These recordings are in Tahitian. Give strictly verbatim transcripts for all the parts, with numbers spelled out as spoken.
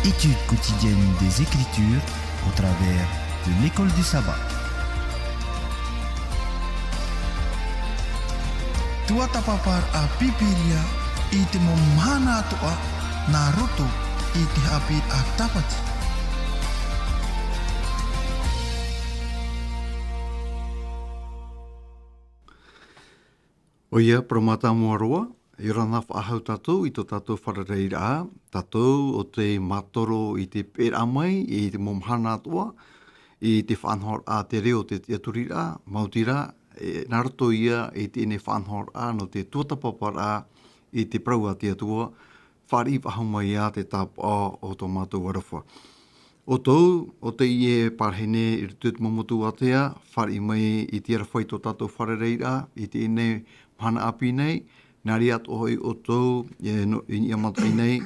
Étude quotidienne des Écritures au travers de l'école du sabbat. Tuatapaparaʻa Pīpīria i te mau mahana atoʻa nā roto i te haʻapiʻiraʻa Tāpati. ʻOia, parau mātāmua roa, ʻia ora na faʻahou tātou i tō tātou fārereiraʻa, tātou ʻo tē mātoro i te peʻeraʻa mai, i te mau mahana atoʻa, i te faʻanahoraʻa te reo o te tiʻaturiraʻa, maoti rā, e, nā roto ia i teie nei faʻanahoraʻa nō te tuatapaparaʻa i te parau a te Atua, fāriʻi faʻahou mai ā te tāpaʻo o tō mātou aroha. ʻO tō, ʻo teie parahine i roto i te mau motu ātea, fāriʻi mai i te aroha i tō tātou fārereiraʻa, i teie nei mahana ʻāpī nei, nā reira atoʻa hoʻi ʻoutou, e, nō, i niʻa i maitaʻi nei,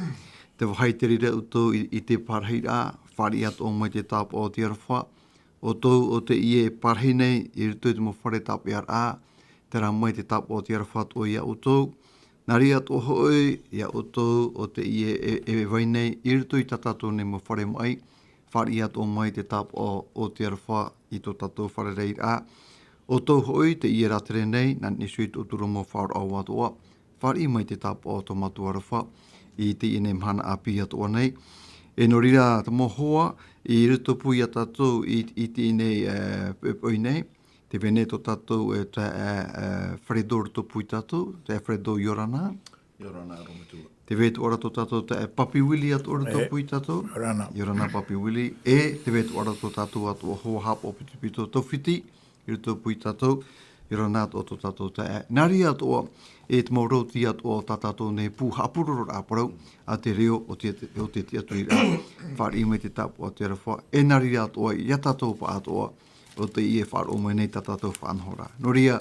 tē vāhi te reira ʻoutou i, i te parahiraʻa, fāriʻi atoʻa mai te tāpaʻo o te aroha, ʻo tō, ʻo teie parahine i roto i te mau fare tāpeʻaraʻa, terā mai te tāpaʻo o te aroha atoʻa ia ʻoutou. Nā reira atoʻa hoʻi, ia ʻoutou, ʻo teie e, e vai nei, i roto i tā tātou nei mau fare maʻi, fāriʻi atoʻa mai te tāpaʻo o te aroha i tō tātou fārereiraʻa. ʻO tō hoʻi, teie rātere nei, nā niʻa iho i tō ʻoutou mau faʻaroʻo atoʻa, fāriʻi mai te tāpaʻo o tō mātou aroha, i teie nei mahana ʻāpī atoʻa nei. E nō reira, te mau hoa, i roto pū ia tātou i, i teie nei, e, poʻipoʻi nei, tē vai nei tō tātou, e, tā, e, e, Fredo i roto pū ia tātou, tā Fredo ʻia ora na. ʻIa ora na, Rometua. Tē vai atoʻa ra tō tātou tā, e, Papi Willie atoʻa i roto E, pū ia tātou. ʻIa ora na. ʻIa ora na Papi Willie. E, tē vai atoʻa ra tō tātou atoʻa hoa haʻapaʻo pitopito Taufiti, i roto pū ia tātou. ʻIa ora na atoʻa tō tātou tā, e, nā reira atoʻa, e te mau rauti atoʻa o tā tātou nei pū haʻapurororaʻa parau, a te reo o te, o te tiʻaturiraʻa. Fāriʻi mai te tāpaʻo o te aroha, e nā reira atoʻa, ia tātou pāʻatoʻa, ʻo teie e faʻaroʻo mai nei tā tātou faʻanahoraʻa. Nō reira,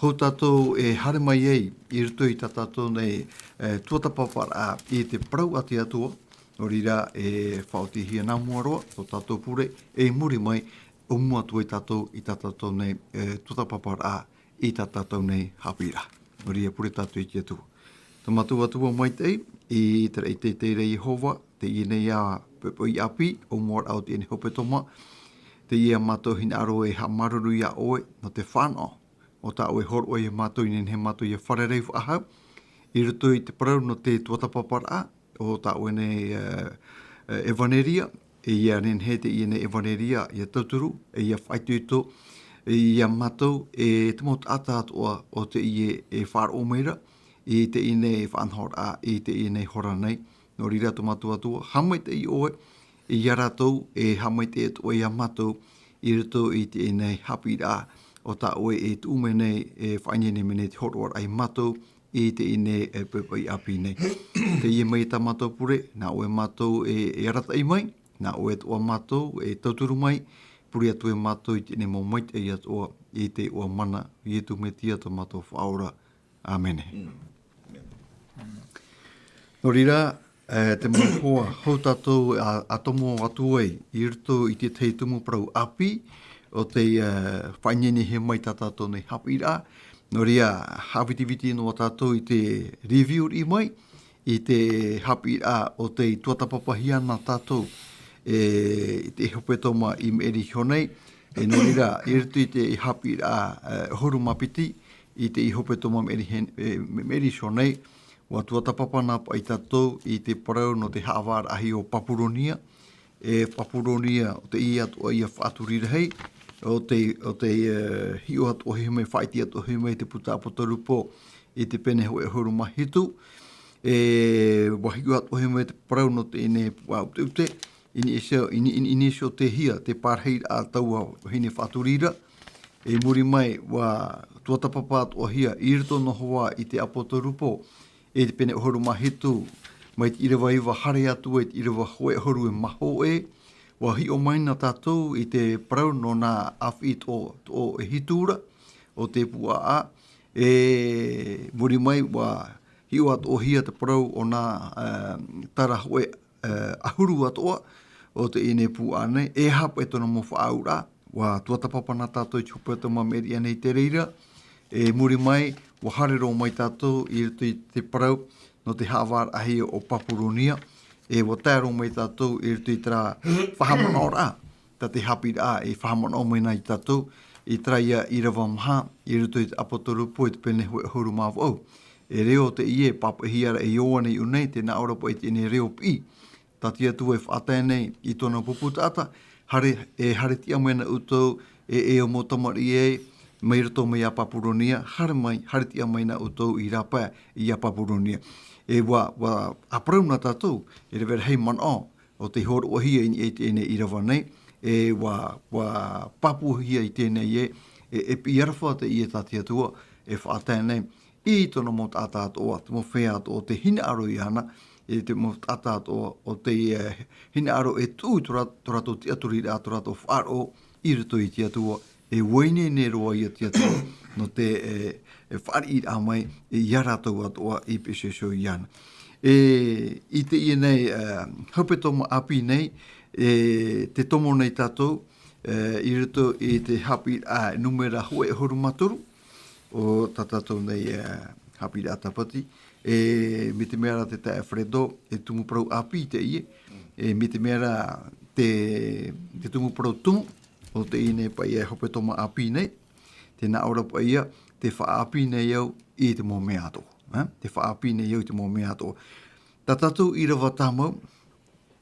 hou tātou e haere mai ai, i roto i tā tātou nei, e, tuatapaparaʻa i te parau a te Atua, nō reira e faʻaotihia nā mua roa, tō tātou pure, e i muri mai, ʻōmua atu ai tātou i tā tātou nei, e, tuatapaparaʻa, i tā tātou nei haʻapiʻiraʻa. Nō reira pure tātou i te Atua. Tō mātou Atua maitaʻi, i te raʻi teitei ra Iehova, teie nei ā poʻipoʻi ʻāpī, ʻōmuaraʻa o teie nei hepetoma, teie ā mātou hinaʻaro e haʻamāuruuru ia ʻoe, nō te fānaʻo, ʻo tā ʻoe hōroʻa ia mātou, i nehenehe mātou ʻia fārerei faʻahou, i roto i te parau nō te tuatapaparaʻa, ʻo tā ʻoe nei, e, e, ʻevaneria, e ʻia nehenehe teie nei ʻevaneria, ʻia tauturu, e ʻia faʻaitoito, e ia mātou, e te mau taʻata atoʻa, ʻo teie e faʻaroʻo mai ra, i teie nei faʻanahoraʻa, i teie nei hora nei. Nō reira tō mātou Atua, haʻamaitaʻi ʻoe, ia rātou, e haʻamaitaʻi atoʻa ia mātou, i roto i teie nei haʻapiʻiraʻa, ʻo tā ʻoe e tuʻu mai nei, e faʻaineine mai nei te hōroʻaraʻa ia mātou, i teie nei, e, poʻipoʻi ʻāpī nei. Teie mai tā mātou pure, nā ʻoe mātou e, e arataʻi mai, nā ʻoe atoʻa mātou e tauturu mai, pure atu e mātou i teie nei mau maitaʻi atoʻa, i te iʻoa mana, Ietu Metia tō mātou Faʻaora. ʻĀmene. Mm. Nō reira, e, te mau hoa, hou tātou a, a tomo atu ai, i roto i te tahi tumu parau ʻāpī, ʻo te, e, faʻaineinehia mai tā tātou nei haʻapiʻiraʻa. Nō reira, haʻavitiviti noa tātou i te review riʻi mai, i te haʻapiʻiraʻa ʻo tei tuatapapahia na tātou, e, i te hepetoma i maʻiri iho nei, e nō reira, i roto i te haʻapiʻiraʻa, e, ʻahuru mā piti, i te hepetoma maʻiri he-, e, maʻiri iho nei, ʻua tuatapapa na paʻi tātou i te parau nō te haʻavāraʻahia o Papuronia, e Papuronia, ʻo teie atoʻa ia faʻaturi rahi, ʻo te, ʻo te, e, hiʻo atoʻahia mai, faʻaʻite atoʻahia mai te puta ʻApotarupo, i te pene hōʻē ʻahuru mā hitu, e, ʻua hiʻo atoʻahia mai te parau nō teie nei puaʻa ʻuteʻute, i niʻa iho, i ni-, i ni-, i niʻa iho tei hea, te parahiraʻa a taua vahine faʻaturi ra, e muri mai, ʻua tuatapapa atoʻahia, i roto noa hoʻi i te ʻApotarupo, i te pene ʻahuru mā hitu, mai te ʻīrava iva haere atu i te ʻīrava hōʻē ʻahuru e mā hōʻē, ʻua hiʻo mai na tātou i te parau nō nā ʻāfiʻi toʻo, toʻo e hitu ra, o te puaʻa, e muri mai, ʻua hiʻo atoʻahia te parau o nā, e, tara hōʻē, e, ʻahuru atoʻa, o teie nei puaʻa nei, e aha paʻi tōna mau faʻaauraʻa, ʻua tuatapapa na tātou i te hepetoma maʻiri aʻe nei i te reira, e muri mai, ʻua haere roa mai tātou i roto i te parau, nō te haʻavāraʻahia o Papuronia, E ua tae roa mai tātou i roto i terā faʻamanaʻoraʻa, tā te haʻapiʻiraʻa e faʻamanaʻo mai nei tātou, i terā ia ʻīrava maha, i roto i te Apotarupo i te pene hōʻē ʻahuru mā vaʻu. E reo teie e pāpaʻihia ra e Ioane i ʻō nei, tē nā ʻō ra paʻi teie nei reo piʻi. Tā te Atua e faʻatae nei i tōna pupu taʻata, haere, e haere tiʻa mai na ʻoutou, e, e ʻo mau tamariʻi ē, mai roto mai iā Papuronia, haere mai, haere tiʻa mai na ʻoutou i rāpae iā Papuronia. E ua, ua ʻāparau na tātou, e rave rahi manaʻo, ʻo tei hōroʻahia i niʻa i teie nei ʻīrava nei, e ua, ua pāpūhia i teie nei ē, e, e piʻi aroha teie tā te Atua, e faʻatae nei, i tōna mau taʻata atoʻa, te mau feiā atoʻa, tē hinaʻaro iāna, e te mau taʻata atoʻa, ʻo tē, e, hinaʻaro e tuʻu i tō rā-, tō rātou tiʻaturiraʻa, tō rātou faʻaroʻo, i roto i te Atua, e ʻua ineine roa ia te Atua, nō te, e, e fāriʻiraʻa mai, e, iā rātou atoʻa, i pēsesio iāna. E, i teie nei, e, hepetoma ʻāpī nei, e, tē tomo nei tātou, e, i roto i te haʻapiʻiraʻa nūmera hōʻē ʻahuru mā toru, ʻo tā tātou nei, e, haʻapiʻiraʻa tāpati, e, mai te mea ra te taeaʻe Fredo, e tumu parau ʻāpī teie, e, mai te mea ra te, te tumu parau tumu, ʻo teie nei paʻi e hepetoma ʻāpī nei, tē nā ʻō ra paʻi ia, tē faʻaʻāpī nei au i te mau mea atoʻa, e, tē faʻaʻāpī nei au i te mau mea atoʻa. Tā tātou ʻīrava tāmau,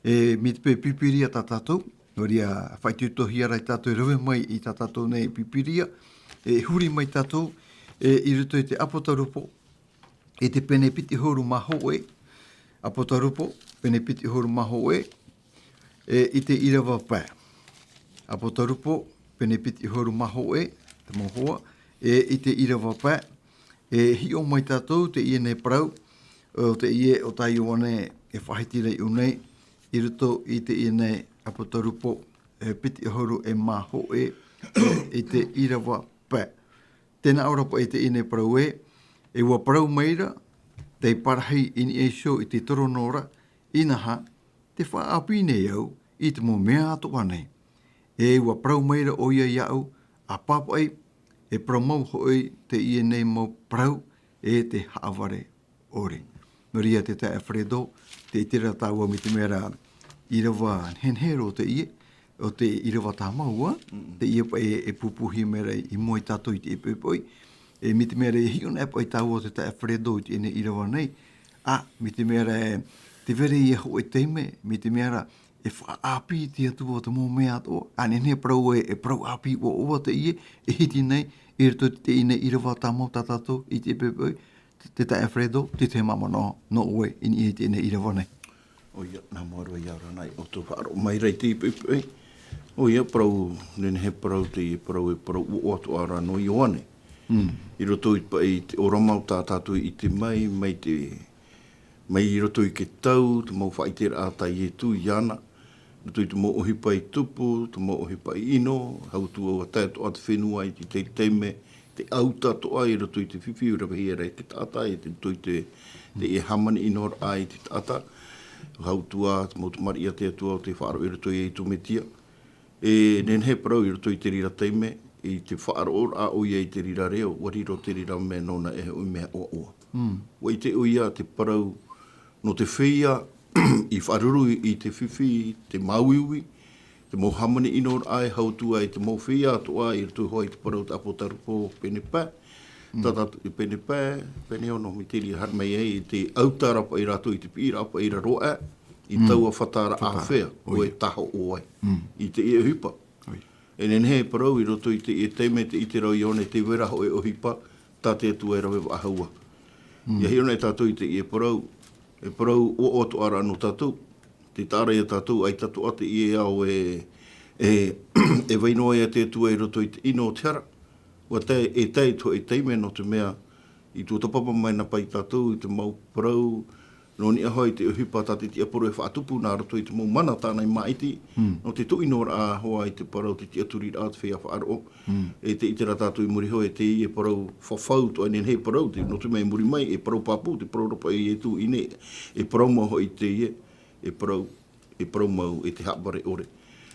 e, mai te peu e Pīpīria tā tātou, nō reira, faʻaitoitohia ra ia tātou e rave mai i tā tātou nei Pīpīria, e huri mai tātou, e, i roto i te Apotarupo, i te pene piti ʻahuru mā hōʻē, Apotarupo, pene piti ʻahuru mā hōʻē, e, i te ʻīrava pae. Apotarupo, pene piti ʻahuru mā hōʻē, te mau hoa, e, i te ʻīrava pae, e hiʻo mai tātou teie nei parau, ʻo teie ʻo tā Ioane e faʻahiti ra i ʻō nei, i roto i teie nei Apotarupo, e piti ʻahuru e mā hōʻē, e, i te ʻīrava pae. Tē nā ʻō ra paʻi teie nei parau ē, e ʻua parau mai ra, tei parahi i niʻa iho i te torono ra, inaha, tē faʻaʻāpī nei au i te mau mea atoʻa nei. E ʻua parau mai ra ʻoia iāʻu, ʻa pāpaʻi, e parau mau hoʻi teie nei mau parau, e te haʻavare ʻore. Nō reira te taeaʻe Fredo, tē ʻite ra tāua mai te mea ra ʻīrava nehenehe roa teie, ʻo te ʻīrava tāmau ā, Mm-mm. teie paʻi e, e pūpūhia mai ra i mua ia tātou i teie poʻipoʻi. E mai te mea ra e hiʻo na paʻi tāua te taeaʻe Fredo i teie nei ʻīrava nei. ʻĀ, mai te mea ra e, tē vai ra ia hōʻē taime, mai te mea ra e faʻaʻāpī te Atua te mau mea atoʻa. ʻA nehenehe e parau ē, e parau ʻāpī ʻoaʻoa teie, e hiti nei, i roto i teie nei ʻīrava tāmau tā tātou i teie poʻipoʻi. Te, te taeaʻe Fredo, te tahi mau manaʻo nō ʻoe i niʻa i teie nei ʻīrava nei. ʻOia, nā mua roa ia ora na i ʻoutou faʻaroʻo mai ra i teie poʻipoʻi. ʻOia, parau, nehenehe parau teie parau e parau ʻoaʻoa atoʻa ra nō Ioane. Mm. I roto i paʻi te ʻōrama o tā tātou i ʻite mai, mai te, mai i roto i te tau, te mau faʻaʻiteraʻa tā Ietu iāna, roto i te mau ʻohipa i tupu, te mau ʻohipa i ʻino, hau atu ā ʻua tae atoʻa te fenua i te tahi taime, te ʻauta atoʻa i roto i te fifi, ʻua ravehia ra e te taʻata, i te roto i te, te hāmani ʻino ra i te taʻata, hau atu ā te mau tamariʻi a te Atua ʻo tē faʻaroʻo i roto ia i tō Metia. E nehenehe e parau i roto i te reira taime, i te faʻaroʻoraʻa ʻoia i te reira reo, ʻua riro te reira mea nōna e hoʻi mea ʻoaʻoa. Mm. ʻUa ʻite ʻoia te parau nō te feiā i faʻaruru i te fifi, te māuiui, te mau hāmani ʻino ra e hau atu ā i te mau feiā atoʻa i roto hoʻi i te parau tā Apotarupo pene pae. Mm. Tātou i pene pae, pene ono mai te reira haere mai ai, i te ʻauta ra paʻi rātou i te piʻiraʻa paʻi ra roa, i Mm. taua fata ra Fata. ʻāfea, ʻOia. ʻoe e tahoʻo ai. Mm. I teie ʻohipa. ʻOia. E nehenehe e parau i roto i teie taime tē ʻite ra ʻo Ioane tē vai ra hōʻē ʻohipa, tā te Atua e rave faʻahou ā. Mm. ʻIa hiʻo na e tātou i teie parau, e parau ʻoaʻoa atoʻa ra nō tātou, tē taʻa ra ia tātou, ʻaita atoʻa teie ao e, e, e vai noa ia te Atua i roto i te ʻino o te hara. ʻUa tae, e tae i te hōʻē taime nō te mea, i tuatāpapa mai na paʻi tātou i te mau parau, nō niʻa hoʻi i te ʻohipa tā te tiʻaporoi e faʻatupu nā roto i te mau mana tāna i māʻiti, Mm. nō te tuʻinoraʻa hoʻi i te parau te tiʻaturiraʻa o te feiā faʻaroʻo. Mm. E tē ʻite ra tātou i muri iho e teie parau fafau atoʻa, e nehenehe e parau, te, nō te mea i muri mai, e parau pāpū, te parau ra paʻi a Ietu i ʻō nei, e parau mau hoʻi teie, e parau, e parau mau e te haʻavare ʻore.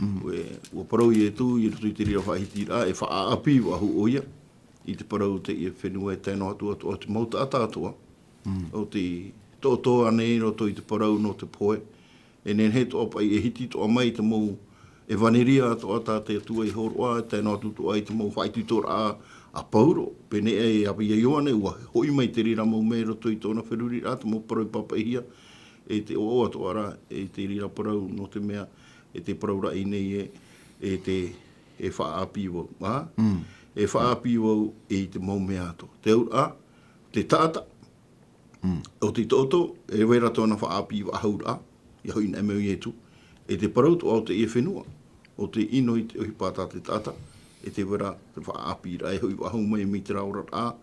Mm. ʻUa, ʻua parau Ietu, i roto i te reira faʻahitiraʻa, e faʻaʻāpī faʻahou ʻoia, i te parau teie fenua e tae noa atu atoʻa te mau taʻata atoʻa. Mm. ʻO tē toʻotoʻo ānei roto i te parau nō te pohe, e nehenehe atoʻa paʻi e hiti atoʻa mai te mau ʻevaneria atoʻa tā te Atua i hōroʻa, e tae noa atu atoʻa i te mau faʻaitoitoraʻa a Paulo, pēnei aʻe ia Ioane, ʻua hoʻi mai te reira mau mea i roto i tōna feruriraʻa, te mau parau i pāpaʻihia, e te ʻoaʻoa atoʻa ra, e te reira parau, nō te mea, e te parau raʻi nei e, e te, e faʻaʻāpī vau, ā? Mm. E faʻaʻāpī vau i te mau mea atoʻa. Te auraʻa, te taʻata, Mm. ʻo te taʻata, e vai ra tōna faʻaʻāpī faʻahouraʻa, ʻia hoʻi na e mai o Ietu, e te parau atoʻa o teie fenua, ʻo te ʻino i te ʻohipa tā te taʻata, e te vai ra te faʻaʻāpīraʻa, e hoʻi faʻahou mai mai te oraraʻa,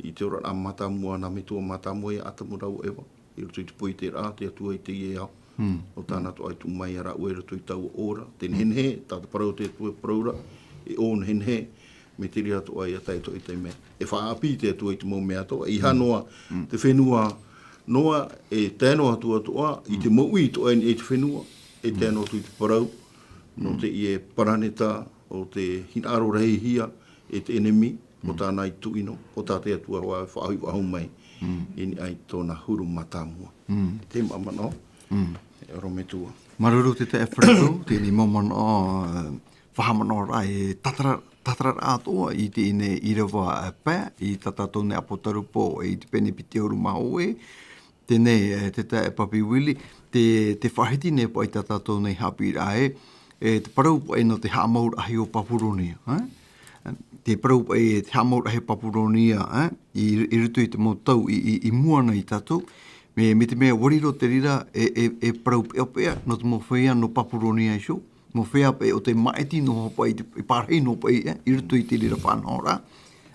i te oraraʻa mātāmua, nā metua mātāmua ia Atamu rāua Eva, i roto i te poiteraʻa, te Atua i teie ao, Mm. ʻo tāna atoʻa e tuʻu mai ia rāua i roto i taua ora, te nehenehe, tā te parau o te Atua e parau ra, e ʻō nehenehe, mai te reira atoʻa ia tae atoʻa i te mea. E faʻaʻāpī te Atua i te mau mea atoʻa, ʻeiaha noa, Mm. te fenua noa, e tae noa atu atoʻa, i te Mm. mau ui atoʻa i te fenua, e tae Mm. noa atu i te parau, nō Mm. teie paraneta, ʻo te hinaʻaro rahihia, e te ʻenemi, ʻo Mm. tāna i tuʻu ʻino, ʻo tā te Atua hoʻi faʻahoʻi faʻahou mai, Mm. i niʻa i tōna huru mātāmua. Mm. Te mau manaʻo, Mm. e ʻorometua. Māuruuru te taeaʻe Frederick, teie mau manaʻo, e, faʻahaʻamanaʻoraʻa e tātara, tātararaʻa atoʻa i teie nei ʻīrava, e, pae, i tā tātou nei ʻāpōtarupo, e, i te pene piti ʻahuru mā hōʻē, teie nei, e, te taeaʻe Papi Willie, te, te faʻahiti nei paʻi tā tātou nei haʻapiʻiraʻa, e, e, te parau paʻi nō te haʻamauraʻahia o Papuronia, e? Te parau paʻi, e, te haʻamauraʻahia o Papuronia, e? I, i roto i te mau tau i, i, i mua nei tātou, mai, mai te mea ʻua riro te reira, e, e, e parau peʻapeʻa, nō te mau feiā nō Papuronia iho, mau feiā paʻi ʻo tē māʻiti noa paʻi i te, i pārahi noa paʻi, e, i roto i te reira faʻanahoraʻa.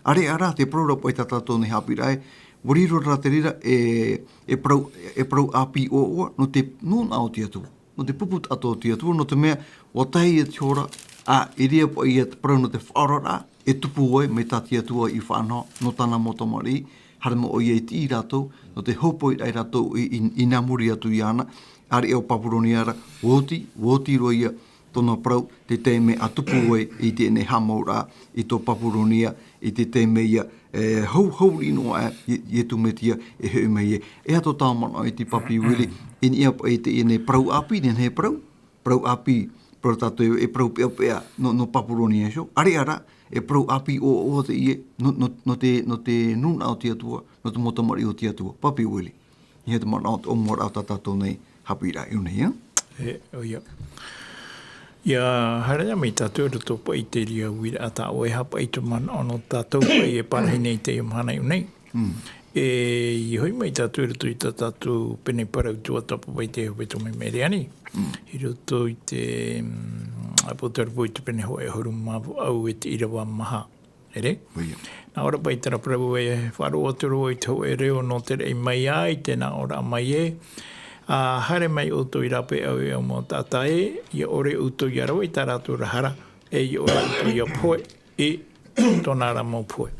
ʻĀreʻa rā, te parau ra paʻi tā tātou nei haʻapiʻiraʻa, e, ʻua riro rā te reira, e, e parau, e parau ʻāpī ʻoaʻoa, nō te nūnaʻa o te Atua, nō te pupu taʻata o te Atua, nō te mea, ʻua tae ia te hora, ā, i reira paʻi ia te parau nō te faʻaoraraʻa, e tupu ai, mai tā te Atua i faʻanaho, nō tāna mau tamariʻi, haere mai ʻoia i tiʻi rātou, nō te hōpoiraʻa ia rātou i, i, i nā muri atu iāna, ʻāreʻa ʻo Papuronia ra, ʻua oti, ʻua oti roa ia tōna parau, te taime ʻa tupu ai i teie nei haʻamauraʻa i tō Papuronia, i te taime ia, e, hau, hau riʻi noa aʻe, Ie-, Ietu Metia, e hoʻi mai ai. E aha tō tāua manaʻo i te Papi Willie, i niʻa paʻi i teie nei parau ʻāpī, nehenehe parau, parau ʻāpī, parau tātou e parau peʻapeʻa, nō, nō Papuronia iho, ʻāreʻa rā, e parau ʻāpī ʻoaʻoa teie, nō, nō, nō te, nō te nūnaʻa o te Atua, nō te mau tamariʻi o te Atua. Papi Willie. ʻEiaha te manaʻo, te ʻōmuaraʻa tā tātou nei haʻapiʻiraʻa i ʻō nei, ā? E, ʻoia. ʻIa haere mai tātou i roto paʻi i te reira uiraʻa, tā ʻoe e aha paʻi tō manaʻo nō tātou paʻi e pārahi nei i teie mahana i ʻō nei. Mm. E, ʻia hoʻi mai tātou i roto i tā tātou pene parau tuatāpapa i te hepetoma i maʻiri aʻe nei. Mm. I roto i te, mm, ʻĀpōtarupo i te pene hōʻē ʻahuru mā vaʻu e te ʻīrava maha. ʻEre? ʻOia. Nā ʻō ra paʻi terā parau e faʻaroʻo atu ra i te hōʻē reo nō te raʻi mai ā, i te nā ʻō ra mai ē, ā, haere mai ʻoutou i rāpae ʻāueʻau mau taʻata ē, ʻia ʻore ʻoutou ʻia rave i tā rātou ra hara, e ʻia ʻore ʻoutou ʻia pohe i tōna ra mau pohe.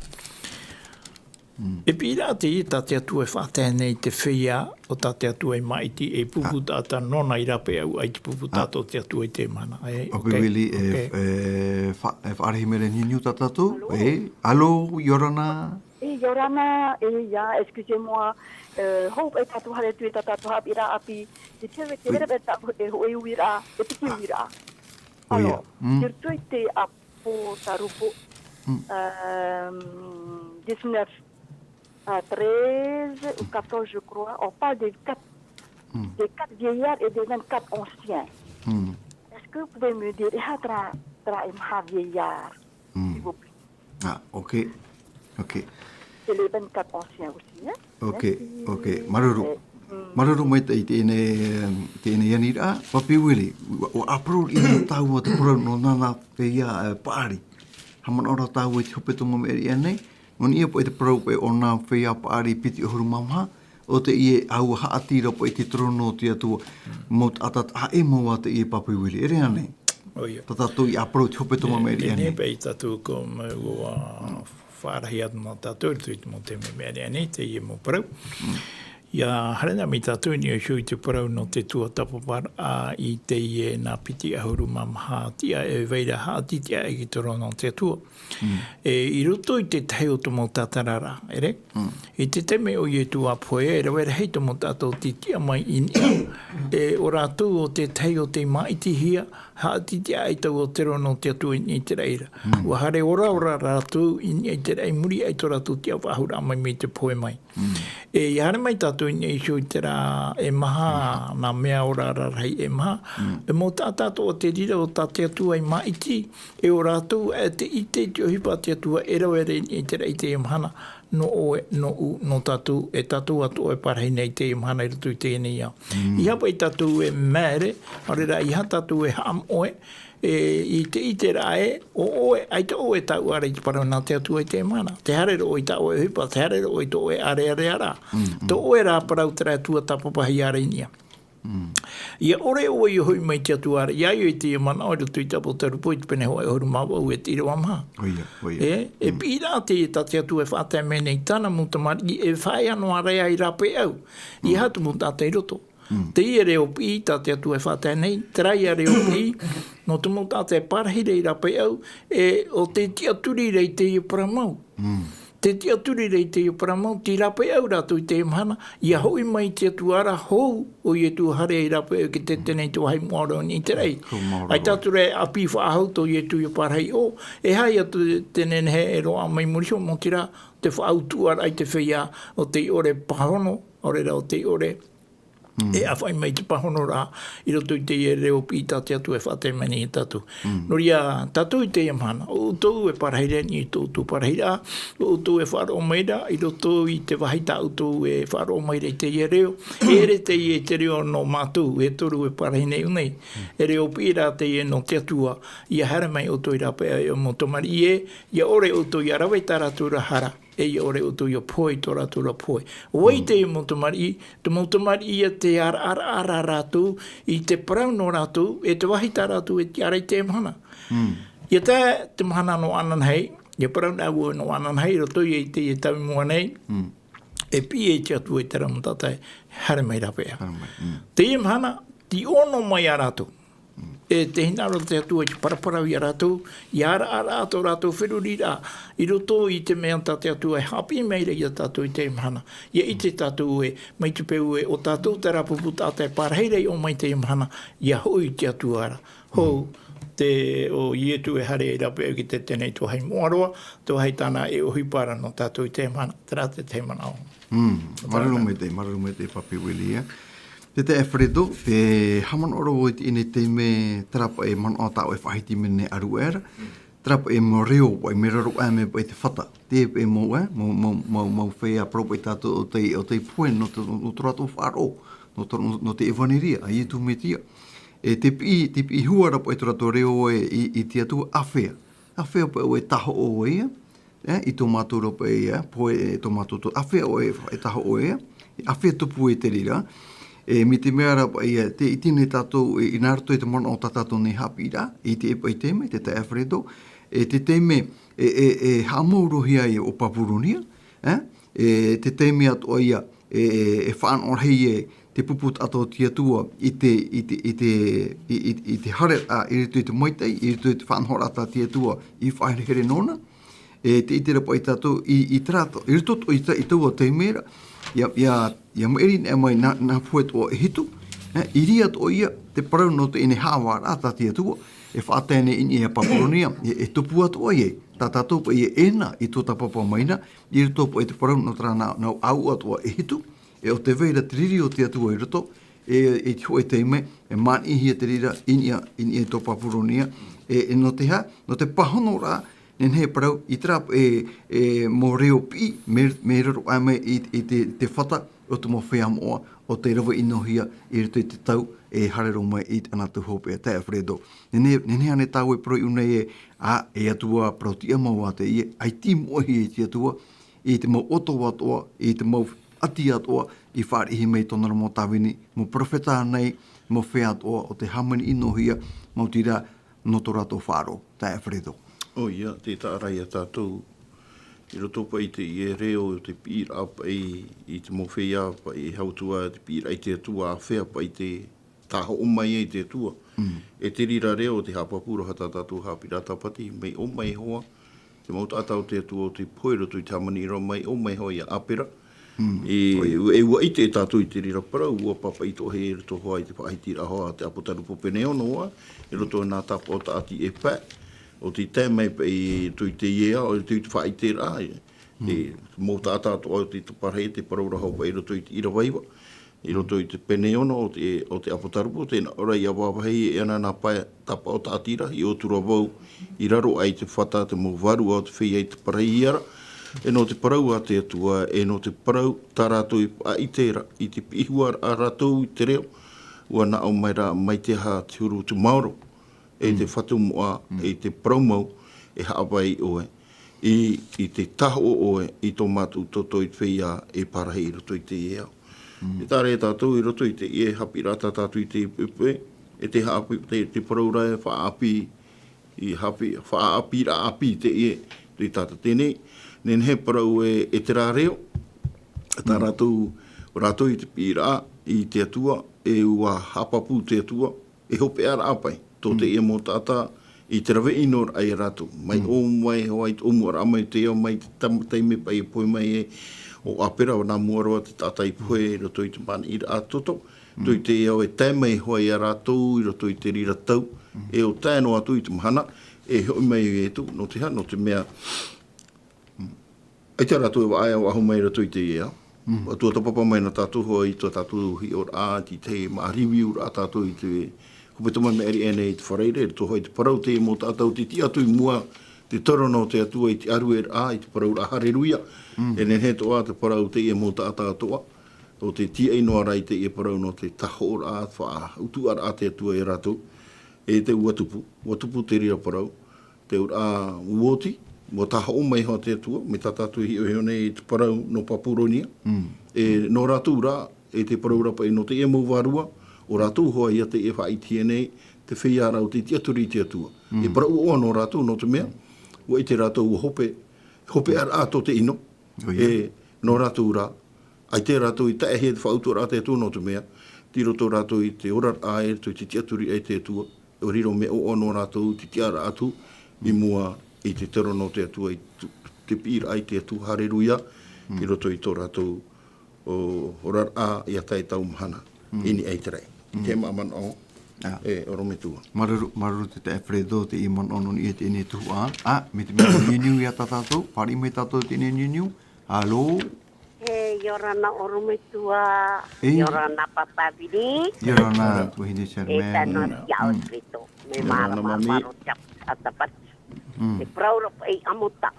Mm. E piʻiraʻa teie tā te Atua e faʻatae nei i te feiā, ʻo tā te Atua e māʻiti ei pupu taʻata nōna i rāpae ʻāueʻau i te pupu taʻata o te Atua i teie mahana. E, Papi Willie, e, e fa-, e faʻarahi mai ra e niuniu tā tātou. Alo? E, alo, ʻia ora na. E, ʻia ora na, e, ʻia, excusez-moi, e, hou, e tātou haere atu i tā tātou haʻapiʻiraʻa ʻāpī, te tere, te tere, e tā, e, e uiraʻa, e piti uiraʻa. ʻOia. Alo, mm. Te roto i te ʻĀpōtarupo, mm, euh, dix-neuf, euh, treize ou quatorze, je crois, on parle des quatre, mm, des quatre vieillards et des vingt-quatre anciens. Mm. Est-ce que vous pouvez me dire, e aha terā, terā e maha vieillard, mm, s'il vous plaît? Ah, ok. Ok. Et les vingt-quatre anciens aussi, hein? Ok, merci. Ok. Māuruuru. Eh, mm. Māuruuru maitaʻi i teie nei, teie nei aniraʻa. Papi Willie, ʻua, ʻua ʻāparau riʻi noa tāua te parau nō nāna feiā, eh, paʻari. Haʻamanaʻo ra tāua i te hepetoma i maʻiri aʻe nei, nō niʻa paʻi te parau paʻi o nā feiā paʻari piti ʻahuru mā maha, ʻo teie ʻāua haʻati ra paʻi i te terōno o te Atua, mau taʻata taʻa ʻē mau ā teie, Papi Willie, ʻere ānei? ʻOia. Tā tātou i ʻāparau i te hepetoma i maʻiri aʻe nei. Nehenehe paʻi tātou, ʻua faʻarahi atu nā tātou i roto i te mau taime i maʻiri aʻe nei, teie mau parau. Mm. Ia haere mai tātou i niʻa iho i te parau nō te tuatāpaparaʻa i teie nā piti ʻahuru mā maha tiʻa e vai ra haʻati tiʻa i te toro nō te Atua. E, i roto i te tahi o te mau tātararaʻa, ʻere? I te taime o Ietu a pohe, e rave rahi te mau tātou te tiʻa mai i niʻa. E, ʻo rātou ʻo te tahi o te māʻitihia, haʻati tiʻa ai tau o te toro nō te Atua i niʻa i te raʻi ra. Ua haere ora ora rātou i niʻa i te raʻi muri aʻe i tō rātou tiʻa faʻahou raʻa mai mai te pohe mai. E, ia haere mai tātou i niʻa iho i terā e maha, nā mea ora rarahi e maha. E mau taʻata atoʻa te reira o tā te Atua i māʻiti, e ʻo rātou e te ʻite i te ʻohipa a te Atua e rave ra i niʻa i te raʻi i teie mahana, nō ʻoe, nō ʻu, nō tātou, e tātou atoʻa e parahi nei i teie mahana i roto i teie nei ao. ʻEiaha paʻi tātou e māere, ʻaore rā, ʻeiaha tātou e haʻamoʻe, e, i te ʻiteraʻa ē, ʻo ʻoe, ʻaita ʻoe e taʻu ra i te parau nā te Atua i teie mahana. Tē haere ra ʻoe i tā ʻoe ʻohipa, tē haere ra ʻoe i tō ʻoe ʻārearea ra. Tō ʻoe rā parau terā e tuatāpapahia ra i niʻa. Ia ʻore ʻoe i hoʻi mai i te Atua ra, ʻia ʻite i teie manaʻo i roto i te ʻApotarupo i te pene hōʻē ʻahuru mā vaʻu e te ʻīrava maha. ʻOia, ʻoia. E, e piʻiraʻa teie tā te Atua e faʻatae mai nei tāna mau tamariʻi e faʻaea noa ra ia i rāpaeʻau. ʻEiaha te mau taʻata i roto. Teie reo piʻi tā te Atua e faʻatae nei, terā ia reo piʻi, nō te mau taʻata e parahi ra i rāpaeʻau, e, ʻo tē tiʻaturi ra i teie parau mau. Tē tiʻaturi ra i teie parau mau, tei rāpaeʻau rātou i teie mahana, ʻia hoʻi mai i te Atua ra, hou, ʻo Ietu e haere i rāpaeʻau ki te tenei te vāhi moʻa roa i niʻa i te raʻi. ʻAita atu ra e ʻāpī faʻahou tō Ietu ʻia parahi ʻō, e aha atu te nehenehe e roaʻa mai muri iho, nō te reira, te faʻautuʻaraʻa i te feiā, ʻo tei ʻore pāhono, ʻaore rā ʻo tei ʻore e ʻāfaʻi mai te pāhonoraʻa i roto i teie reo piʻi tā te Atua e faʻatae mai nei ia tātou. Nō reira, tātou i teie mahana, ʻo ʻoutou e parahi ra i niʻa i tō ʻoutou parahiraʻa, ʻo ʻoutou e faʻaroʻo mai ra, i roto i te vāhi tā ʻoutou e faʻaroʻo mai ra i teie reo, e ʻere teie te reo nō mātou, e toru e parahi nei ʻō nei, e reo piʻi rā teie nō te Atua, ʻia haere mai ʻoutou i rāpaeʻau e ʻoe mau tamariʻi ē, ʻia ʻore ʻoutou ʻia rave i tā rātou ra hara. E ʻia ʻore ʻoutou ʻia pohe i tō rātou ra pohe. ʻO vai teie mau tamariʻi, te mau tamariʻi ia tē araʻaraʻa ra rātou i te parau nō rātou, e te vāhi tā rātou e tiʻa ra i teie mahana. ʻIa tae te mahana nō ananahi, ʻia parau na vau nō ananahi, i roto ia i teie tau i mua nei, e piʻi te Atua i terā mau taʻata e haere mai rāpaeʻau. Teie mahana, tei ʻō noa mai ia rātou. E tē hinaʻaro ra te Atua i te paraparau ia rātou, ʻia araʻaraʻa tō rātou feruriraʻa, i roto i te mea tā te Atua e haʻapiʻi mai ra ia tātou i teie mahana. ʻIa ʻite tātou ē, mai te peu ē, ʻo tātou terā pupu taʻata e parahi ra i ʻō mai i teie mahana, ʻia hoʻi i te Atua ra. Hou, te, ʻo Ietu e haere i rāpaeʻau ki te tenei te vāhi moʻa roa, te vāhi tāna e ʻohipa ra nō tātou i teie mahana, terā te tahi manaʻo. Māuruuru maitaʻi, māuruuru maitaʻi Papi Willie. Te taeaʻe Fredo, e haʻamanaʻo ra vau i teie nei taime, terā paʻi manaʻo tā ʻoe e faʻahiti mai nei ʻāruʻe ra. Terā paʻi mau reo, paʻi mea raro aʻe mai paʻi te fata. Te paʻi mau, e, mau, mau, mau, mau feiā parau paʻi tātou ʻo tei, ʻo tei pohe nō tō, nō tō rātou faʻaroʻo, nō tō, nō, nō te ʻevaneria, a Ietu Metia. E te piʻi, te piʻi hua ra paʻi tō rātou reo ē i, i te Atua, āfea. Āfea paʻi ʻoe e tahoʻo ʻoe ia, e, i tō mātou ra paʻi, e, pohe, e, tō mātou tō, āfea ʻoe e tahoʻo ʻoe ia, āfea tupu e te reira. E, mai te mea ra paʻi, e, te, i teie nei tātou, e, i nā roto i te manaʻo tā tātou nei haʻapiʻiraʻa, i te paʻi taime, te taeaʻe Fredo, e, te taime, e, e, e haʻamauruhia ai ʻo Papuronia, e, e, te taime atoʻa ia, e, e, e faʻanahoraʻa ai te pupu taʻata o te Atua i te, i te, i te, i, i, i te haereraʻa, i roto i te maitaʻi, i roto i te faʻanahoraʻa tā te Atua i faʻaherehere nōna. E te ʻite ra paʻi tātou i, i terā, i roto i ta-, i taua taime ra, ʻia, ʻia, ʻia maʻiri nei mai nā, nā pohe atoʻa e hitu, e, i reira atoʻa ia te parau nō teie nei haʻavāraʻa tā te Atua, e faʻatae nei i niʻa ia Papuronia, e, e tupu atoʻa ia, tā tātou paʻi e ʻē na i tuatāpapa mai na, i roto paʻi i te parau nō terā nā, nā ʻāuʻa atoʻa e hitu, e ʻo tē vai ra te riri o te Atua i roto, e, i te hōʻē taime, e māʻitihia te reira i niʻa, i niʻa i tō Papuronia, e, e nō te aha, nō te pāhonoraʻa, nehenehe e parau, i terā, e, e, mau reo piʻi, mea, mea raro aʻe mai i, i te, te fata o te mau feiā moʻa, ʻo tei rave ʻinohia i roto i te tau, e haere roa mai i te anotau hopeʻa, taeaʻe Fredo. Nehenehe, nehenehe ānei tāua e parau i ʻō nei ē, ā, e Atua parau tiʻa mau ā teie, ʻaita i moʻehia e te Atua, i te mau ʻoto atoʻa, i te mau ʻati atoʻa, i fāriʻi mai i tōna ra mau tāvini, mau perofeta nei, mau feiā atoʻa, ʻo tei hāmani ʻinohia, maoti rā, nō tō rātou faʻaroʻo, taeaʻe Fredo. ʻOia, tē taʻa ra ia tātou, I roto paʻi i teie reo o te piʻiraʻa paʻi i te mau feiā paʻi e hau atu ā te piʻiraʻa i te Atua, āfea paʻi te tāhoʻo mai ai te Atua. E te reira reo o te haʻapāpū ra tā tātou haʻapiʻiraʻa tāpati, mai ʻō mai hoʻi te mau taʻata o te Atua o te pohe i roto i te hāmani ra, mai ʻō mai hoʻi iā ʻĀpera. E, e ʻua ʻite e tātou i te reira parau, ʻua pāpaʻi atoʻa i roto hoʻi i te faʻahitiraʻa hoʻi a te ʻApotarupo pene ono ā, i roto i nā tāpaʻo tāʻati e pae, ʻo tē tae mai paʻi i roto i teie ao, i roto i te faʻaʻiteraʻa, e, te mau taʻata atoʻa o te taparahi, te parau ra hoʻi paʻi i roto i te ʻīrava iva, i roto i te pene ono o te, o te ʻApotarupo, tē nā ʻō ra ʻia vāvāhi e ana nā pae tāpaʻo tāʻati ra, i ʻō atu ra vau i raro aʻe i te fata, te mau vārua o te feiā i taparahi ra, e nō te parau a te Atua, e nō te parau tā rātou i faʻaʻite ra, i te piʻihia ra rātou i te reo, ʻua nā ʻō mai ra, mai te aha te huru o te maoro, e te fatu moʻa, e te parau mau, e haʻavāhi ʻoe i, i te tāhoʻo ʻoe i tō mātou toto i te feiā e parahi i roto i teie ao. E tāre tātou i roto i teie haʻapiʻiraʻa tā tātou i te puepue, e te haʻapi-, te, te parau ra e faʻaʻapi, i haʻapi-, faʻaʻapi ra ʻapi teie, te tātou teie, nehenehe parau e, e terā reo, tā rātou, rātou i te piʻiraʻa i te Atua, e ʻua haʻapāpū te Atua, e hopeʻa ra paʻi, tō teie mau taʻata, i te rave ʻino ra iā rātou. Mai ʻō mai hoʻi i te ʻōmuaraʻa mai te ao, mai te tam-, taime paʻi e pohe mai ai, ʻo ʻĀpera, nā mua roa te taʻata i pohe i roto i te pāniʻiraʻa toto, tō i te ao e tae mai hoʻi iā rātou, i roto i te reira tau, e ʻo tae noa atu i te mahana, e hoʻi mai Ietu, nō te aha, nō te mea, ʻaita rātou e vaʻa, e vaʻa mai i roto i teie ao. Ua tuatāpapa mai na tātou hoʻi i tō tātou hiʻoraʻa, i te tahi māʻa review ra tātou i te hepetoma i maʻiri aʻe nei i te Faraire, i roto hoʻi i te parau teie mau taʻata ʻo tē tiʻa atu i mua te toro nō te Atua i te ʻārueraʻa, i te parauraʻa Hareruia. E nehenehe atoʻa te parau teie mau taʻata atoʻa, ʻo tē tiaʻi noa ra i teie parau nō te tāhoʻoraʻa, faʻautuʻaraʻa te Atua iā rātou. E te ʻUa tupu, ʻua tupu te reira parau, te auraʻa ʻua oti, ʻua tāhoʻo mai hoʻi te Atua, mai tā tātou e hiʻohiʻo nei i te parau nō Papuronia. E nō rātou rā, e te parau ra paʻi nō teie mau vārua, ʻo rātou hoʻi ïa teie e faʻaʻitehia nei, te feiā ra ʻo tē tiʻaturi i te Atua. E parau ʻoaʻoa nō rātou, nō te mea, ʻua ʻite rātou ʻua hope, hopeʻaraʻa tō te ʻino. E nō rātou rā, ʻaita rātou i taehia te faʻautuʻaraʻa te Atua nō te mea, tei roto rātou i te oraraʻa, i roto i te tiʻaturi i te Atua, ʻua riro mea ʻoaʻoa nō rātou te tiʻaraʻa atu i mua i te toro nō te Atua, i tu-, te piʻiraʻa i te Atua, Hareruia, i roto i tō rātou, ʻo, oraraʻa ʻia tae i taua mahana. I niʻa i te raʻi. I te manaʻo, e, ʻorometua. Māuruuru, māuruuru te taeaʻe Fredo, teie manaʻo nō niʻa i teie tuhaʻa. ʻĀ, mai te mea niuniu ia tā tātou, fāriʻi mai tātou i teie niuniu. Halo? E, ʻia ora na ʻorometua, ʻia ora na Papa Vili. ʻIa ora na, tuahine Sherman. E tano ia o Kristo. Mea māramarama roa te ʻApōsetolo Pātera. E parau ra paʻi Amota,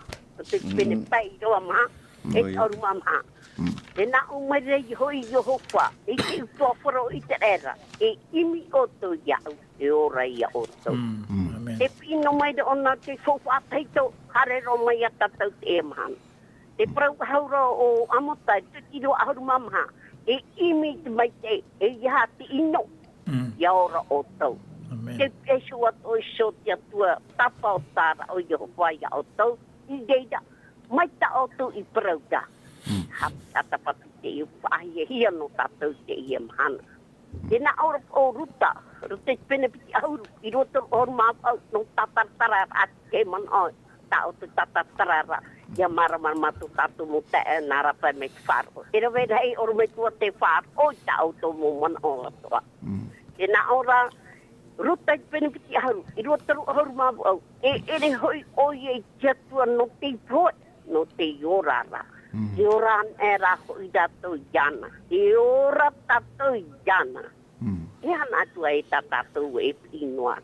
te pene pae e rua maha, e toru mā maha. Tē nā ʻō mai ra hoʻi Iehova, i te utuafare o ʻĪteraʻera, e ʻimi ʻoutou iāʻu, e ora ia ʻoutou. E piʻi noa mai ra ʻōna te faufaʻa tahito, haere roa mai ia tātou teie mahana. Te parau ʻahuru o Amota, e te tino ʻahuru mā maha, e ʻimi te maitaʻi, e ʻeiaha te ʻino, ʻia ora ʻoutou. Te Iehova ʻoe iho te Atua, tāpaʻo terā ʻo Iehova ia ʻoutou, i reira, mai tā ʻoutou i parau ra. Haʻapiʻiraʻa tāpati teie, faʻahiahia nō tātou teie mahana. Tē nā ʻō ra ʻo Ruta, Ruta i te pene piti ʻahuru, i rua toru ʻahuru mā vaʻu, nō tātaratara ra te manaʻo, tā ʻoutou tātaratara ra, ʻia māramarama tō tātou mau taeaʻe nā rāpae mai te faʻaroʻo. E rave rahi ʻorometua te faʻaroʻo i tā ʻoutou mau manaʻo atoʻa. Tē nā ʻō ra, Ruta i te pene piti ʻahuru, i rua toru ʻahuru mā vaʻu, e ʻere hoʻi ʻoia i te Atua nō te pohe, nō te ora ra. Te ora anaʻe rā hoʻi rātou iāna. Te ora tātou iāna. E ana atu ai tā tātou e piʻi noa.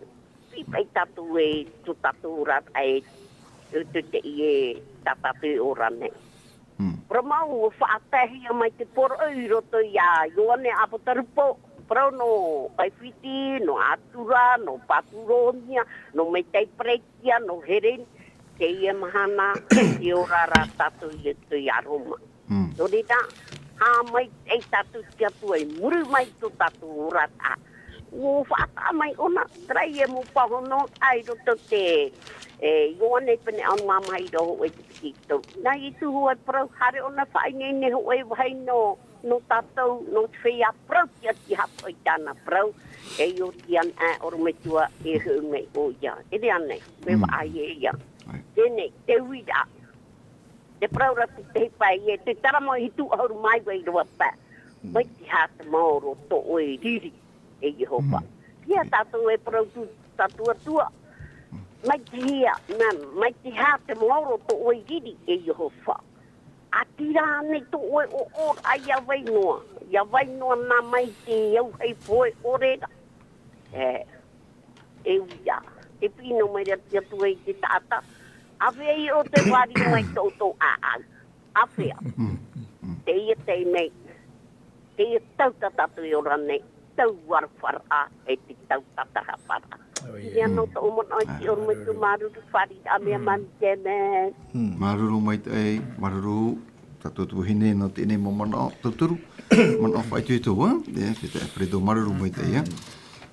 Piʻi paʻi tātou e tō tātou oraraʻa e, e te, te, e tā tātou e ora nei. Parau mau, ʻua faʻataehia mai te poroʻi i roto iā Ioane ʻApotarupo, parau nō ʻAifiti, nō Atura, nō Papuronia, nō Metai Peretia, nō Hereni, teie mahana, e ora ra tātou i roto iā Roma. Nō reira, haʻamaitaʻi tātou i te Atua i muri mai i tō tātou oraraʻa. ʻUa faʻataʻa mai ʻōna, terā ia mau pāhono, ʻa i roto te, e, Ioane pene ono mā maha i rā hōʻē te piti toru. Nā Iesu hoʻi e parau, haere ʻōna faʻaineine hōʻē vāhi nō, nō tātou, nō te feiā parau, ʻia tiʻa hāpaʻo i tāna parau, e ʻo te ana ʻorometua e hōʻē mai ʻoia. E riro nei, me vaʻa ia ia. Teie, te uiraʻa. Te parau ra te tahi pae, e te Taramo hitu ʻahuru mā iva ʻīrava pae. Mai te aha te maoro tō ʻoe riri, e Iehova. ʻIa tātou e parau tū, tātou Atua. Mai te hea, mai, mai te aha te maoro tō ʻoe riri, e Iehova. ʻĀtīrā nei tō ʻoe ʻoʻoraʻa ʻia vai noa. ʻIa vai noa nā mai te auahi pohe ʻore ra. E, e uia. E pino mai ra te Atua i te taʻata. ʻĀfea i ʻō te vārua mai tō ʻoutou ʻāʻau. ʻĀfea. Teie te mea. Teie tau tā tātou e ora nei. Tau arafaraʻa, e te tau tātarahaparaʻa. ʻOia. Ia nō tō manaʻo i te ʻorometua, māuruuru fāriʻiraʻa mai ia māmī, amen. Māuruuru maitaʻi, māuruuru, tātou tuahine nō teie nei mau manaʻo, tauturu, manaʻo faʻaitoito, ā? E, te taeaʻe Fredo, māuruuru maitaʻi, ā?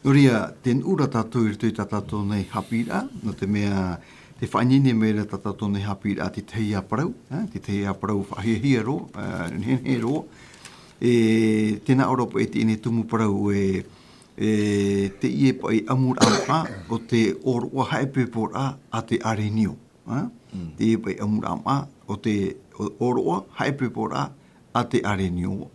Nō reira, tē nuʻu ra tātou i roto i tā tātou nei haʻapiʻiraʻa, nō te mea, tē faʻaineine mai ra tā tātou nei haʻapiʻiraʻa te tahi ā parau, ā? Te tahi ā parau faʻahiahia roa, ā, nehenehe roa. E, tē nā ʻō ra paʻi teie nei tumu parau e, e, teie paʻi ʻamuraʻa maʻa o te ʻōroʻa haʻaipoiporaʻa a te ʻĀrenio. Ā? Teie paʻi ʻamuraʻa maʻa o te ʻō-, ʻōroʻa haʻaipoiporaʻa a te ʻĀrenio.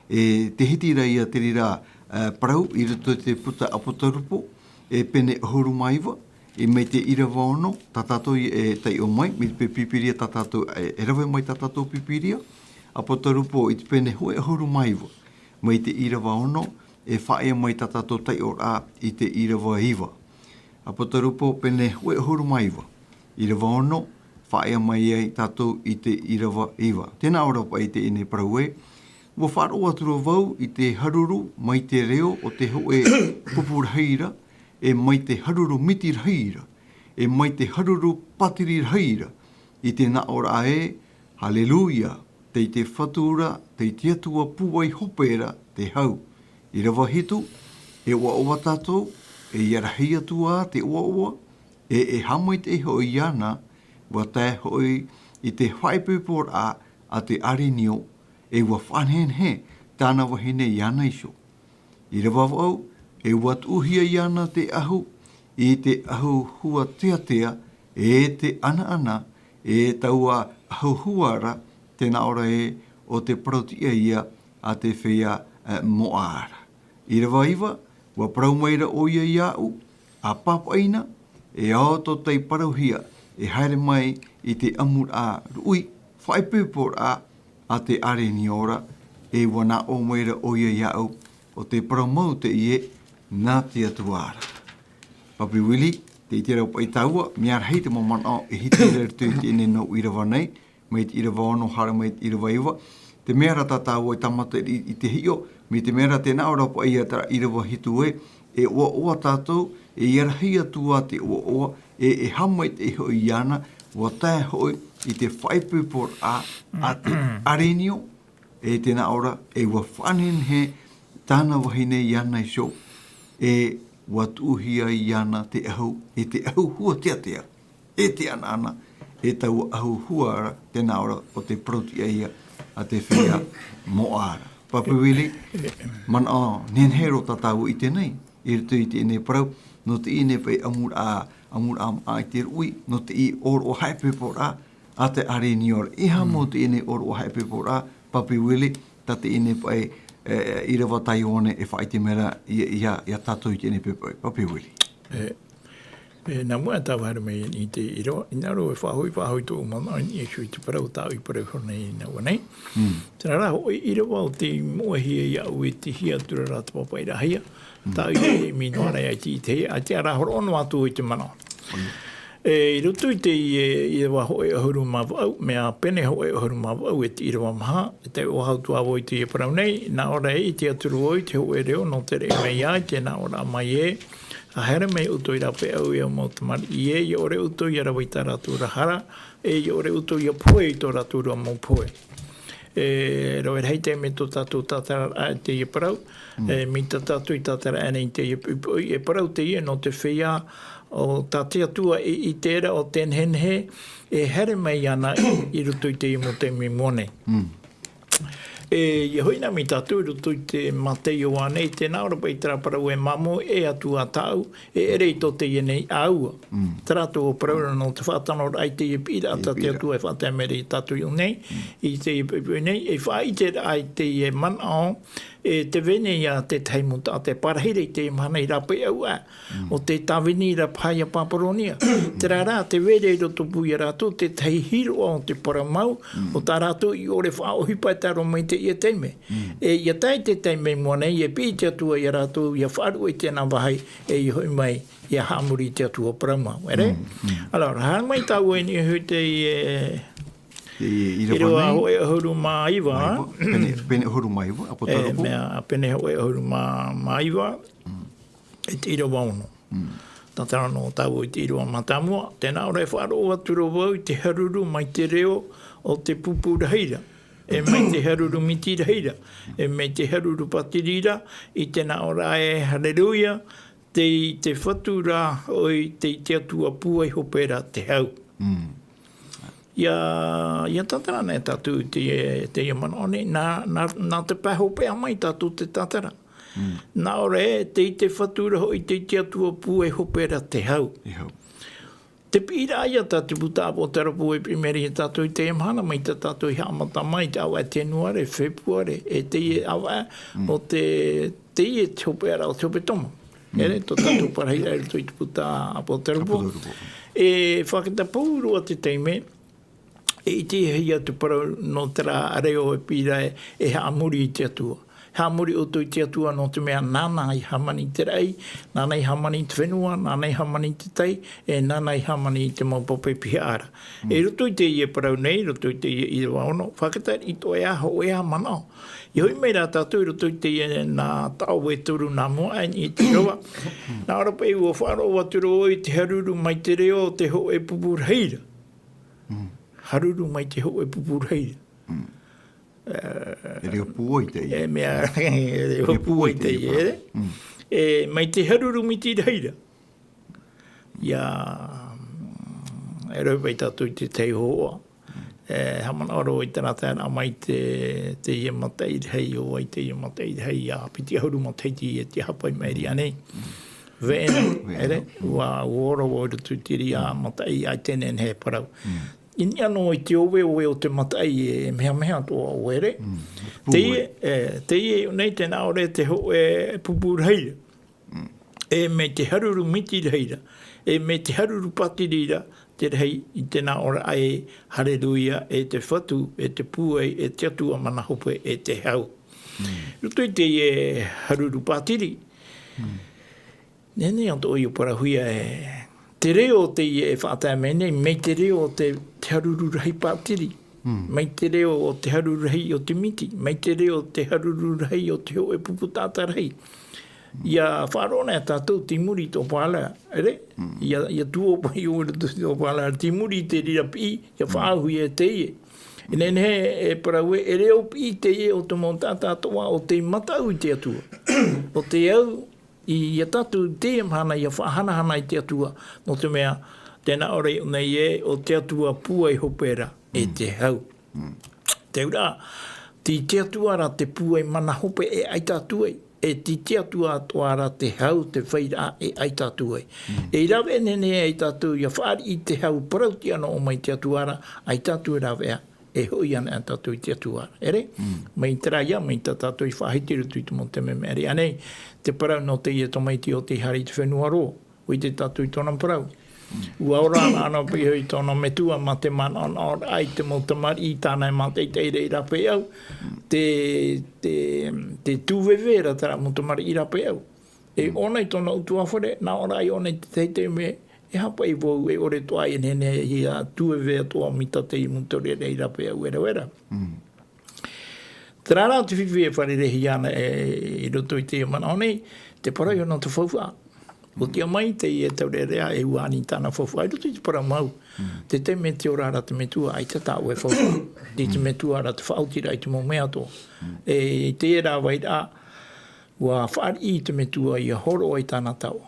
E, te hiti ra ia te reira, ā, parau i roto i te puta ʻApotarupo, e pene ʻahuru mā iva, e mai te ʻīrava ono, tā tātou e taiʻo mai, mai te Pīpīria tā tātou, e, e rave mai tā tātou Pīpīria, ʻApotarupo i te pene hōʻē ʻahuru mā iva, mai te ʻīrava ono, e faʻaea mai tā tātou taiʻoraʻa i te ʻīrava iva. ʻApotarupo pene hōʻē ʻahuru mā iva, ʻīrava ono, faʻaea mai ai tātou i te ʻīrava iva. Tē nā ʻō ra paʻi teie nei parau ē, ʻua faʻaroʻo atu ra vau i te haruru mai te reo o te hōʻē pupu rahi ra, e mai te haruru miti rahi ra, e mai te haruru pātiri rahi ra, i te nā ʻōraʻa ē, Haleluia, tei te Fatu ra, tei te Atua pūai hope ra te hau. ʻĪrava hitu, e ʻoaʻoa tātou, e ʻia rahi atu ā te ʻoaʻoa, e e haʻamaitaʻi hoʻi iāna, ʻua tae hoʻi i te faʻaipoiporaʻa a te ʻĀrenio, e ʻua faʻanehenehe tāna vahine iāna iho. ʻĪrava vaʻu, e ʻua tuʻuhia iāna te ʻahu, i te ʻahu huateatea, e te ʻanaʻana, e taua ʻahu hua ra, tē nā ʻō ra ē, ʻo te parau-tiʻa ïa a te feiā, e, moʻa ra. ʻĪrava iva, ʻua parau mai ra ʻoia iāʻu, ʻA pāpaʻi na, e ao tō tei parauhia, e haere mai i te ʻamuraʻa ruʻi, faʻaipoiporaʻa a te ʻĀrenio ra, e ʻua nā ʻō mai ra ʻoia iāʻu, ʻo te parau mau teie, nā te Atua ra. Papi Willie, tē ʻite ra paʻi tāua, mea rahi te mau manaʻo e hiti ra i roto i teie nei nō ʻīrava nei, mai te ʻīrava ono haere mai te ʻīrava iva. Te mea ra tā tāua e tāmata i, i te hiʻo, mai te mea ra tē nā ʻō ra paʻi ia terā ʻīrava hitu ē, e ʻoaʻoa tātou, e ʻia rahi atu ā te ʻoaʻoa, e, e haʻamaitaʻi hoʻi iāna, ʻua tae hoʻi i te faʻaipoiporaʻa a te ʻĀrenio, e tē nā ʻō ra, e ʻua faʻanehenehe tāna vahine iāna iho, e ʻua tuʻuhia iāna te ʻahu, e te ʻahu huateatea. E te ʻanaʻana, e taua ʻahu hua ra, tē nā ʻō ra, ʻo te parau-tiʻa ïa a te feiā moʻa ra. Papi Willie, manaʻo nehenehe roa tā tāua i ʻite nei, i roto i teie nei parau, nō teie nei paʻi ʻamuraʻa, ʻamuraʻa maʻa i te ruʻi, nō teie ʻōroʻa haʻaipoiporaʻa a te ʻĀrenio ra. E aha mau teie nei ʻōroʻa haʻaipoiporaʻa, Papi Willie, tā teie nei paʻi, e, e, ʻīrava tā Ioane e faʻaʻite mai ra ia, ia, ia tātou i teie nei paʻi, Papi Willie. E, E, nā mua tāua haere mai i te ʻīrava, hinaʻaro e faʻahoʻi, faʻahoʻi tōʻu manaʻo i niʻa iho i te parau, tāʻu i parau iho nei nā ʻō nei. Terā rā hoʻi ʻīrava ʻo tei moʻehia iāʻu e tei hiʻa atu ra te pāpaʻiraʻahia. Tāʻu i mea noa ra i te, i te, ʻaita e horoʻa noa atu i te manaʻo. E, i roto i te, e, ʻīrava hoʻi ʻahuru mā vaʻu, mea pene hoʻi ʻahuru mā vaʻu e te ʻīrava maha, e taiʻo atu ā vau i te parau nei, nā ʻō ra ē, i te aturu ʻoe, te hōʻē reo, nō te reʻi mai ai, tē nā ʻō ra mai ē, ʻA haere mai ʻoutou i rāpae aʻe, e au mau tamariʻi ē, ʻia ʻore ʻoutou ʻia rave i tā rātou ra hara, e ʻia ʻore ʻoutou ʻia pohe i tō rātou ra mau pohe. E rave rahi te mea tō tātou tātararaʻa i teie parau, e, mai tā tātou i tātara aʻenei i teie poʻipoʻi, e parau teie nō te feiā o tā te Atua e ʻite ra ʻo te nehenehe e haere mai ana i roto i teie mau taime i mua nei. E, ʻia hoʻi na mai tātou i roto i te Mataio ānei, tē nā ʻō paʻi terā parau e māmoe atu ā tāʻu, e ʻere i tō teie nei āua. Terā tō parau ra nō te faʻatanoraʻa i teie piʻiraʻa tā te Atua e faʻatae mai ra ia tātou i ʻō nei, i teie poʻipoʻi nei, e faʻaʻite ra i teie manaʻo, e tē vai nei ā te tahi mau taʻata e pārahi ra i teie mahana i rāpae ʻau ā, ʻo tē tāvini ra paha ia Paparonia. Terā rā, tē vai ra i roto pū ia rātou te tahi hiroʻa o te parau mau, ʻo tā rātou i ʻore faʻaʻohipa e tae roa mai i teie taime. E, ʻia tae i te taime i mua nei, e piʻi te Atua ia rātou, ʻia faʻaruʻe i tēnā vāhi, e ʻia hoʻi mai, ʻia haʻamori i te Atua parau mau, ʻere? Alors, haere mai tāua i niʻa iho i te, e, ʻīrava hōʻē ʻahuru mā iva, pene, pene ʻahuru mā iva, ʻapoteropo. E, mea, pene hōʻē ʻahuru mā, mā iva, e te ʻīrava ono. Tātara nō tāua i te ʻīrava mātāmua, tē nā ʻō ra e faʻaroʻo atu ra vau i te haruru mai te reo o te pupu rahi ra, e mai te haruru miti rahi ra, e mai te haruru pātiri ra, i te nā ʻō ra e, haleluia, tei te Fatu ra, ʻoia tei te Atua pūai hope ra te hau. ʻIa, ʻia tātara nei tātou i te, teie manaʻo nei, nā, nā, nā te pae hopeʻa mai tātou te tātara. Nā ʻō ra e, tei te Fatu ra hoʻi tei te Atua pūai hope ra te hau. Te piʻiraʻa ia tā te puta ʻāpōteropo e piʻi mai ra ia tātou i teie mahana, mai tā tātou i haʻamata mai i te ʻāvaʻe Tenuare, Fepuare, e teie ʻāvaʻe, ʻo te, teie te hopeʻa ra, ʻo te hepetoma. ʻEre, tō tātou parahiraʻa i roto i te puta ʻāpōteropo. E faʻakata pauroa te taime, e ʻitehia te parau nō terā reo e piʻi ra e, e haʻamori i te Atua. Haʻamori ʻoutou i te Atua nō te mea nāna i hāmani i te raʻi, nāna i hāmani i te fenua, nāna i hāmani i te tai, e nāna i hāmani i te mau pape pihaʻa ra. E roto i teie parau nei, roto i teie ʻīrava ono, faʻakata i tō ʻoe ā, hōʻē ā manaʻo. ʻIa hoʻi mai rā tātou i roto i teie nā taʻo e toru nā mua aʻe i te ʻīrava. Nā ʻō ra paʻi ʻua faʻaroʻo atu ra vau i te haruru mai te reo o te hōʻē pupu rahi ra. Haruru mai te hōʻē pupu rahi ra. E reo pūai teie. E mea, e reo pūai teie, e. E, mai te haruru miti rahi ra. ʻIa, e rave paʻi tātou i te tahi hōhoʻa. E, haʻamanaʻo ra vau i terā taeraʻa mai te, teie mataʻi rahi, ʻo vai teie mataʻi rahi, ʻia piti ʻahuru matahiti e te hāpai maʻiri aʻenei. Veʻe, ʻere, ʻua, ʻua ora vau i roto i te reira mataʻi, ʻaita e nehenehe e parau. I niʻa noa i te ove, ove o te mataʻi e mehameha atoʻa, ʻere. Teie, e, teie i ʻō nei tē nā ʻō ra e te hōʻē pupu rahi ra. E mai te haruru miti rahi ra. E mai te haruru pātiri ra, te rahi i tē nā ʻō ra e haleluia, e te Fatu, e te pūai, e te Atua mana hope, e te hau. Roto i teie haruru pātiri. Nehenehe atoʻa ʻia parauhia e te reo teie e faʻatae mai nei, mai te reo o te, te haruru rahi pātiri, mai te reo o te haruru rahi o te miti, mai te reo o te haruru rahi o te hōʻē pupu taʻata rahi. ʻIa faʻaroʻo na e tātou tei muri i tō Paula, ʻere? ʻIa, ʻia tuō paʻi ʻoe i roto i tō Paula, tei muri i te reira piʻi, ʻia faʻaauhia e teie. E nehenehe e parau e, e reo piʻi teie o te mau taʻata atoʻa ʻo tei mataʻu i te Atua. ʻO tei au, i, ia tātou i teie mahana ʻia faʻahanahana i te Atua, nō te mea, tē nā ʻō ra i ʻō nei ē, ʻo te Atua pūai hope ra, e te hau. Te auraʻa, tei te Atua ra te pūai mana hope e ʻaita atu ai, e tei te Atua atoʻa ra te hau te fairaʻa e ʻaita atu ai. E rave nehenehe ai tātou ʻia fāriʻi i te hau parau tiʻa noa mai te Atua ra, ʻaita atu e rāveʻa, e hoʻi ana tātou i te Atua ra. ʻEre? Mai terā ia, mai tā tātou i faʻahiti i roto i te mau taime maʻiri aʻenei, te parau nō teie tamaiti ʻo tei haere i te fenua roa, ʻua ʻite tātou i tōna parau. ʻUa ora ana, ana paʻi hoʻi tōna metua mā te manaʻonaʻoraʻa i te mau tamariʻi tāna e mātaʻitaʻi ra i rāpae ʻau. Te, te, te tū veve ra terā mau tamariʻi i rāpae ʻau. E ʻōna i tōna ʻutuāfare, nā ʻō ra i ʻōna i te tahi taime, e aha paʻi vau e ʻore atoʻa e nehenehe ʻia tū veve atoʻa mai tā teie mau tamariʻi i rāpae ʻau, ʻere, ʻere. Terā rā te fifi e fārereihia ana e, i roto i teie manaʻo nei, te parau ia nō te faufaʻa. ʻO te ia mai teie taureʻareʻa e ua ani tāna faufaʻa i roto i te parau mau. Te taime te ora ra te metua, ʻaita tāʻu e faufaʻa. Te, te metua ra te faʻaotiraʻa i te mau mea atoʻa. E, i teie rā vairaʻa, ua fāriʻi te metua ʻia hōroʻa i tāna taoʻa.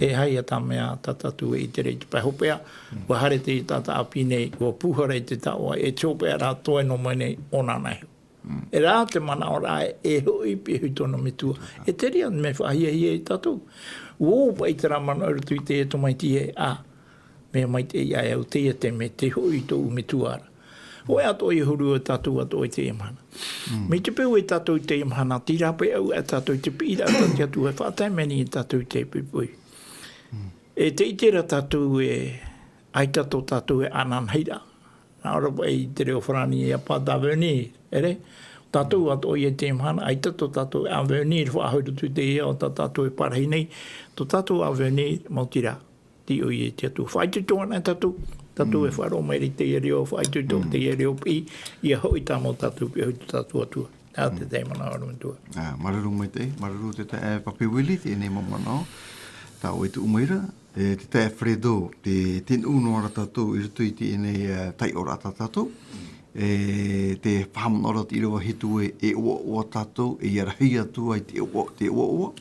E aha ia tā mea tā tātou e ʻite ra i te pae hopeʻa, ua haere teie taʻata ʻāpī nei, ua pūhara i te taoʻa, e te hopeʻa rā toe noa mai nei ʻōna na iho. E rā te manaʻo ra e hoʻi pea hui tōna metua. E te reira mea faʻahiahia ia tātou. Ua ō paʻi terā manaʻo i roto i teie tamaiti ē, ā, mea maitaʻi ʻae au teie taime te hoʻi i tōʻu metua ra. Hōʻē atoʻa ia huru e tātou atoʻa i teie mahana. Mai te peu e tātou i teie mahana, terā paʻi au e tātou i te piʻiraʻa tā te Atua e faʻatae mai nei ia tātou i te poʻipoʻi. E te ʻite ra tātou e, ʻaita tō tātou e ananahi ra. Nā ʻō ra paʻi i te reo farāni e pas d'avenir, ʻere? Tātou atoʻa ia i teie mahana, ʻaita tō tātou e avenir faʻahou i roto i teie ao tā tātou e parahi nei, tō tātou avenir, maoti rā, tei ʻoia i te Atua. Faʻaitoito ana tātou, tātou e faʻaroʻo mai ra i teie reo, faʻaitoito teie reo piʻi, ʻia hoʻi tā mau tātou piʻi, hoʻi tō tātou Atua. Ā, te tahi manaʻo ʻo te metua. Ā, māuruuru maitaʻi, māuruuru te taeaʻe Papi Willie, teie nei mau manaʻo. Tāʻu e tuʻu mai ra, e te taeaʻe Fredo, te, te nuʻu noa ra tātou i roto i teie nei, e, taiʻoraʻa tā tātou. E te faʻamanaʻo ra te ʻīrava hitu ē, e ʻoaʻoa tātou, e ʻia rahi atu ai te ʻoaʻoa, te ʻoaʻoa.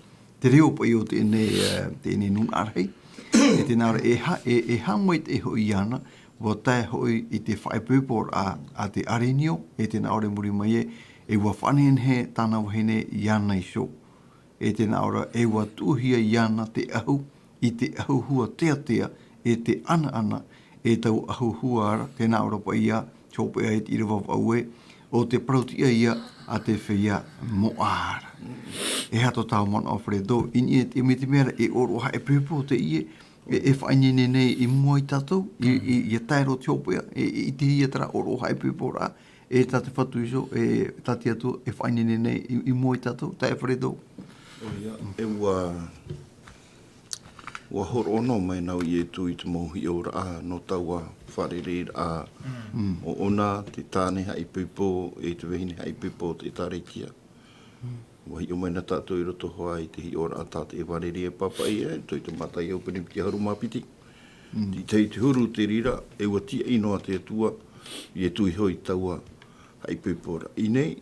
Te reo paʻi o teie nei, e, teie nei nūnaʻa rahi. E tē nā ʻō ra e ha-, e, e haʻamaitaʻi hoʻi iāna, ua tae hoʻi i te faʻaipoiporaʻa a te arenio, e tē nā ʻō ra i muri mai ē, e ua faʻanehenehe tāna vahine iāna iho. E tē nā ʻō ra, e ua tuʻuhia iāna te ʻahu, i te ʻahu hua teatea, e te ʻanaʻana, e taua ʻahu hua ra, tē nā ʻō ra paʻi ïa, te hopeʻa i te ʻīrava vaʻu ē, ʻo te parautiʻa ïa a te feiā moʻa ra. E aha tō tāua manaʻo Fredo, i niʻa i te, mai te mea ra, e ʻōroʻa haʻaipoipo teie, e, e faʻaineine nei i mua ia tātou, i, i, ʻia tae roa te hopeʻa, e, e ʻitehia terā ʻōroʻa haʻaipoiporaʻa, e tā te Fatu iho, e tā te Atua, e faʻaineine nei i, i mua ia tātou, taeaʻe Fredo. ʻOia, e ua, ua hōroʻa noa mai nā ʻu Ietu i te mau hiʻoraʻa nō taua fārereiraʻa ʻoʻona, te tāne haʻaipoipo, e te vahine haʻaipoipo o te ʻĒtārētia. Ua hiʻo mai na tātou i roto hoʻi i te hiʻoraʻa tā te ʻEvānelio e pāpaʻi ai, i roto i te Mataio pene piti ʻahuru mā piti. Te tahi te huru te reira, e ua tīaʻi noa te Atua, Ietu iho i taua haʻaipoiporaʻa. I ʻō nei,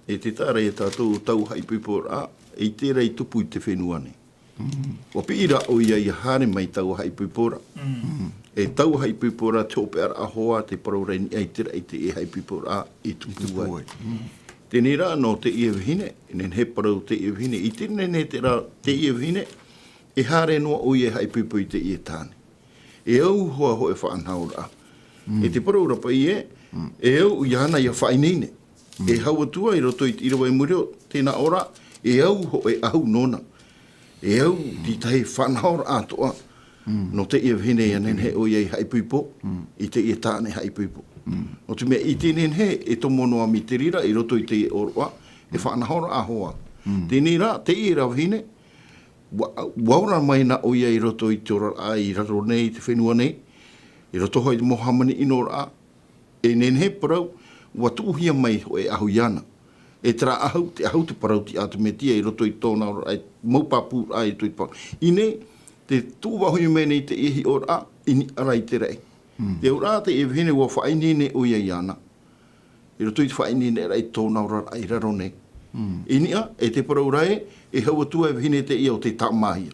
e te taʻa ra ia tātou ʻo taua haʻaipoiporaʻa, e ʻite ra i tupu i te fenua nei. ʻUa piʻi ra ʻoia ʻia haere mai taua haʻaipoiporaʻa. E taua haʻaipoiporaʻa te hopeʻaraʻa hoa, te parau ra i niʻa i te raʻi i teie haʻaipoiporaʻa e tupu ai. Teie nei rā nō teie vahine, e nehenehe e parau teie vahine, ʻite nehenehe terā teie vahine, e haere noa ʻoia e haʻaipoipo i teie tāne. E au hoʻi hōʻē faʻanahoraʻa. E te parau ra paʻi ē, e au iāna ʻia faʻaineine. E hau atu ai i roto i te ʻīrava i muri iho, tē nā ʻō ra, e au hōʻē ʻahu nōna. E au te tahi faʻanahoraʻa atoʻa. Nō teie vahine ʻia nehenehe ʻoia i haʻaipoipo, i teie tāne haʻaipoipo. Nō te mea i teie nei, e tomo noa mai te reira, i roto i teie ʻōroʻa, e faʻanahoraʻa hoa. Teie nei rā, teie rā vahine, ua, ua ora mai na ʻoia i roto i te oraraʻa i raro nei, i te fenua nei, i roto hoʻi i te mau hāmani ʻinoraʻa, e nehenehe e parau, ua tuʻuhia mai hōʻē ʻahu iāna. E terā ʻahu, te ʻahu te parautiʻa a te Mesia i roto i tōna oraraʻa, mau pāpūraʻa i roto i te parau. I ʻō nei, tē tuʻu vāhi mai nei teie hiʻoraʻa, i niʻa ra i te raʻi. Te auraʻa teie vahine ua faʻaineine ʻoia iāna. I roto i te faʻaineineraʻa i tōna oraraʻa i raro nei. I niʻa, e te parau ra ē, e hau atu ai e vahine teie ʻo tei tāmāhia.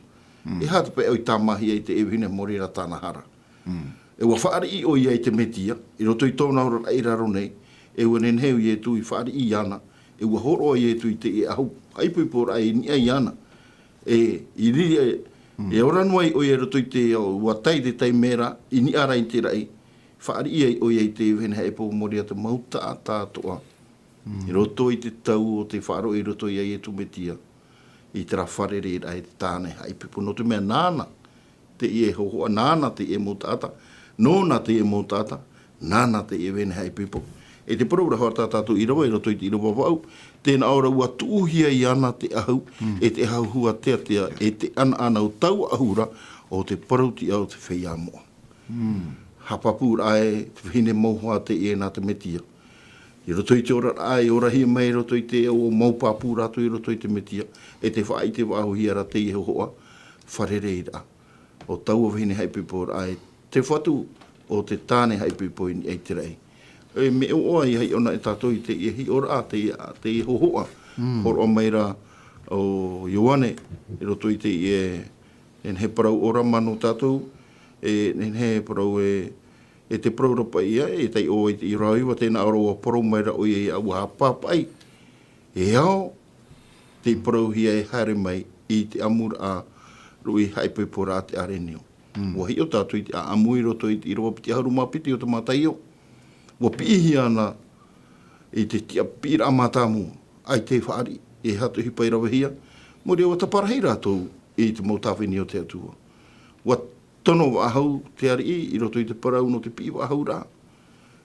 E aha te pae ʻoia i tāmāhia ai teie vahine, mōrī rā tāna hara. E ua fāriʻi ʻoia i te Mesia, i roto i tōna oraraʻa i raro nei, e ua nehenehe ʻo Ietu i fāriʻi iāna, e ua hōroʻa Ietu i teie ʻahu, haʻaipoiporaʻa i niʻa iāna. E, i riri, e, e ora noa ai ʻoia i roto i te ao, ua tae i te taime ra, i niʻa ra i te raʻi, fāriʻi ai ʻoia i te vahine haʻaipoipo mōrī rā te mau taʻata atoʻa. I roto i te tau o te faʻaroʻo i roto ia Ietu Mesia, i terā fārereiraʻa i te tāne haʻaipoipo. Nō te mea nāna teie hōhoʻa, nāna teie mau taʻata, nōna teie mau taʻata, nāna teie vahine haʻaipoipo. E te parau ra hoʻi tā tātou ʻīrava i roto i te ʻīrava vaʻu, tē nā ʻō ra ua tuʻuhia iāna te ʻahu, e te ʻahu hua teatea, e te ʻanaʻana o taua ʻahu ra, ʻo te parautiʻa o te feiā moʻa. Haʻapāpūraʻa e te vahine mau hoa teie nā te Mesia. I roto i te oraraʻa e orahia mai i roto i te ao, mau pāpū rātou i roto i te Mesia, e tē faʻaʻite faʻahouhia ra teie hōhoʻa, fārereiraʻa o taua vahine haʻaipoiporaʻa, e te fatu o te tāne haʻaipoipo i niʻa i te raʻi. E mea ʻoaʻoa ia hiʻo na e tātou i teie hiʻoraʻa, teie, teie hōhoʻa. Hōroʻa mai ra ʻo Ioane i roto i teie, e nehenehe parau ʻōrama nō tātou, e nehenehe parau e, e te parau ra paʻi ia, e taiʻo ai te ʻīrava iva, tē nā ʻō ra ʻua parau mai ra ʻoia ia ʻua pāpaʻi e ao tei parauhia e haere mai i te ʻamuraʻa ruʻi haʻaipoiporaʻa te ʻĀrenio. ʻUa hiʻo tātou i te ʻāʻamu i roto i te ʻīrava piti ʻahuru mā piti o te Mātaio. ʻUa piʻihia ana i te tiʻapiʻiraʻa mātāmua, ʻaita e fāriʻi, e aha atu e ʻohipa e ravehia, maori ʻua taparahi rātou i te mau tāvini o te Atua. ʻUa tono faʻahou te ariʻi i roto i te parau nō te piʻi faʻahou ra.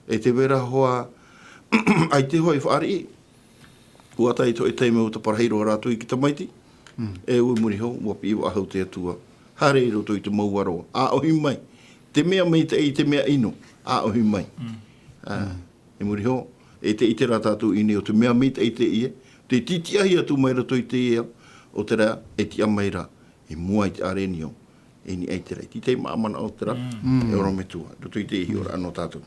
E tē vai ra hoʻi, ʻaita hoʻi e fāriʻi, ʻua tae i te hōʻē taime ʻua taparahi roa rātou i te tamaiti. E ʻua muri iho, ʻua piʻi faʻahou te Atua. Haere i roto i te mau aroa. ʻAʻohi mai. Te mea maitaʻi, te mea ʻino. ʻAʻohi mai. Ā, i muri iho, e te ʻite ra tātou i ʻō nei ʻo te mea maitaʻi teie, tē tītiʻahia atu mai roto i teie ao, ʻo terā e tiʻa mai ra i mua i te ʻĀrenio, i niʻa i te raʻi. Teie te mau manaʻo terā, e ʻorometua, roto i te hiʻoraʻa nō tātou.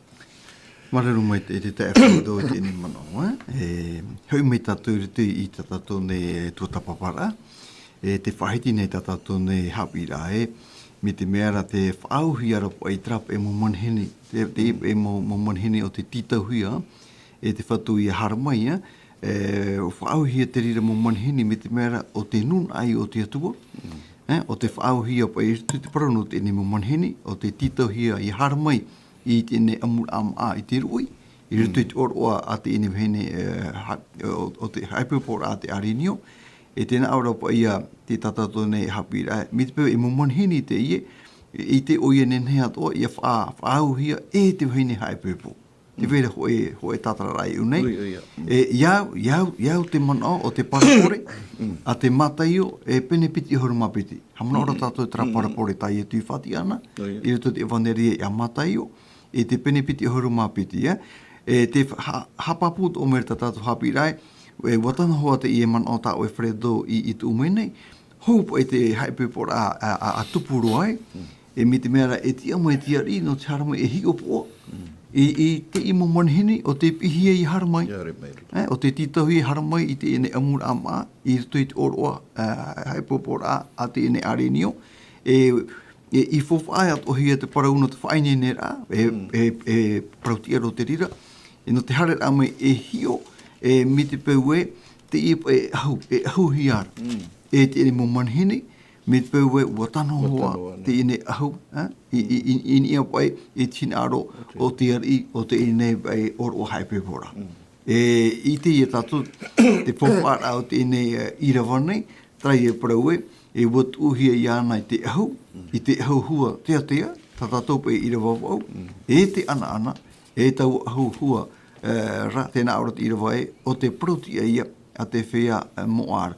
Māuruuru maitaʻi e te taeaʻe Fredo i teie nei manaʻo, ē? E, hoʻi mai tātou i roto i tā tātou nei tuatāpaparaʻa, e tē faʻahiti nei tā tātou nei haʻapiʻiraʻa, ē, mai te mea ra tē faʻaauhia ra paʻi terā paʻi mau manihini, te, te paʻi mau, mau manihini ʻo tē tītauhia e te fatu ia haere mai, ē, e faʻaauhia te reira mau manihini mai te mea ra ʻo te nūnaʻa ïa o te Atua, ē, ʻo tē faʻaauhia paʻi i roto i te parau nō teie nei mau manihini, ʻo tē tītauhia ia haere mai i teie nei ʻamuraʻa māʻa i te ruʻi, i roto i te ʻōroʻa a teie nei vahine, e, ha-, ʻo, ʻo te haʻaipoiporaʻa a te ʻĀrenio, e tē nā ʻō ra paʻi ia te tā tātou nei haʻapiʻiraʻa, mai te peu e mau manihini teie, e, ʻaita ʻoia e nehenehe atoʻa ia faʻa-, faʻaauhia e te vahine haʻaipoipo. Tē vai ra hōʻē, hōʻē tātararaʻa i ʻō nei. Ui, ui, ia. E, ia au, ia au, ia au te manaʻo ʻo te parabole a te Mātaio, e pene piti ʻahuru mā piti. Haʻamanaʻo ra tātou terā parabole tā Ietu i faʻatiʻa na, i roto i te ʻEvaneria ia Mātaio, e te pene piti ʻahuru mā piti, ē. E tē fa-, ha-, haʻapāpū atoʻa mai ra tā tātou haʻapiʻiraʻa, e, ʻua tano hoʻi teie manaʻo tā ʻoe Fredo i, i tuʻu mai nei, hou paʻi te haʻaipoiporaʻa a, a, a tupu roa ai, e mai te mea ra e tiʻa mai te ariʻi nō te haere mai e hiʻopoʻa i, i teie mau manihini ʻo tē piʻihia ia haere mai. Ia haere mai roto. E, ʻo tē tītauhia ia haere mai i teie nei ʻamuraʻa māʻa, i roto i te ʻōroʻa, e, haʻaipoiporaʻa a teie nei ʻĀrenio. E, e, i faufaʻa atoʻahia te parau nō te faʻaineineraʻa, e, e, e parau tiʻa roa te reira, e nō te haereraʻa mai e hiʻo, e mai te peu ē, teie paʻi e ʻahu, e ʻahuhia ra. E teie nei mau manihini, mai te peu ē, ʻua tano hoʻi teie nei ʻahu, ē? I, i, i, i niʻa paʻi, i te hinaʻaro o te ariʻi, o teie nei paʻi ʻōroʻa haʻaipoiporaʻa. E, i teie tātou, te faufaʻaraʻa o teie nei, e, ʻīrava nei, terā e parau ē, e ʻua tuʻuhia iāna i te ʻahu, i te ʻahu hua teatea, tā tātou paʻi ʻīrava vaʻu, e te ʻanaʻana, e taua ʻahu hua, e, ra, tē nā ʻō ra te ʻīrava ē, ʻo te parau tiʻa ïa a te feiā, e, moʻa ra.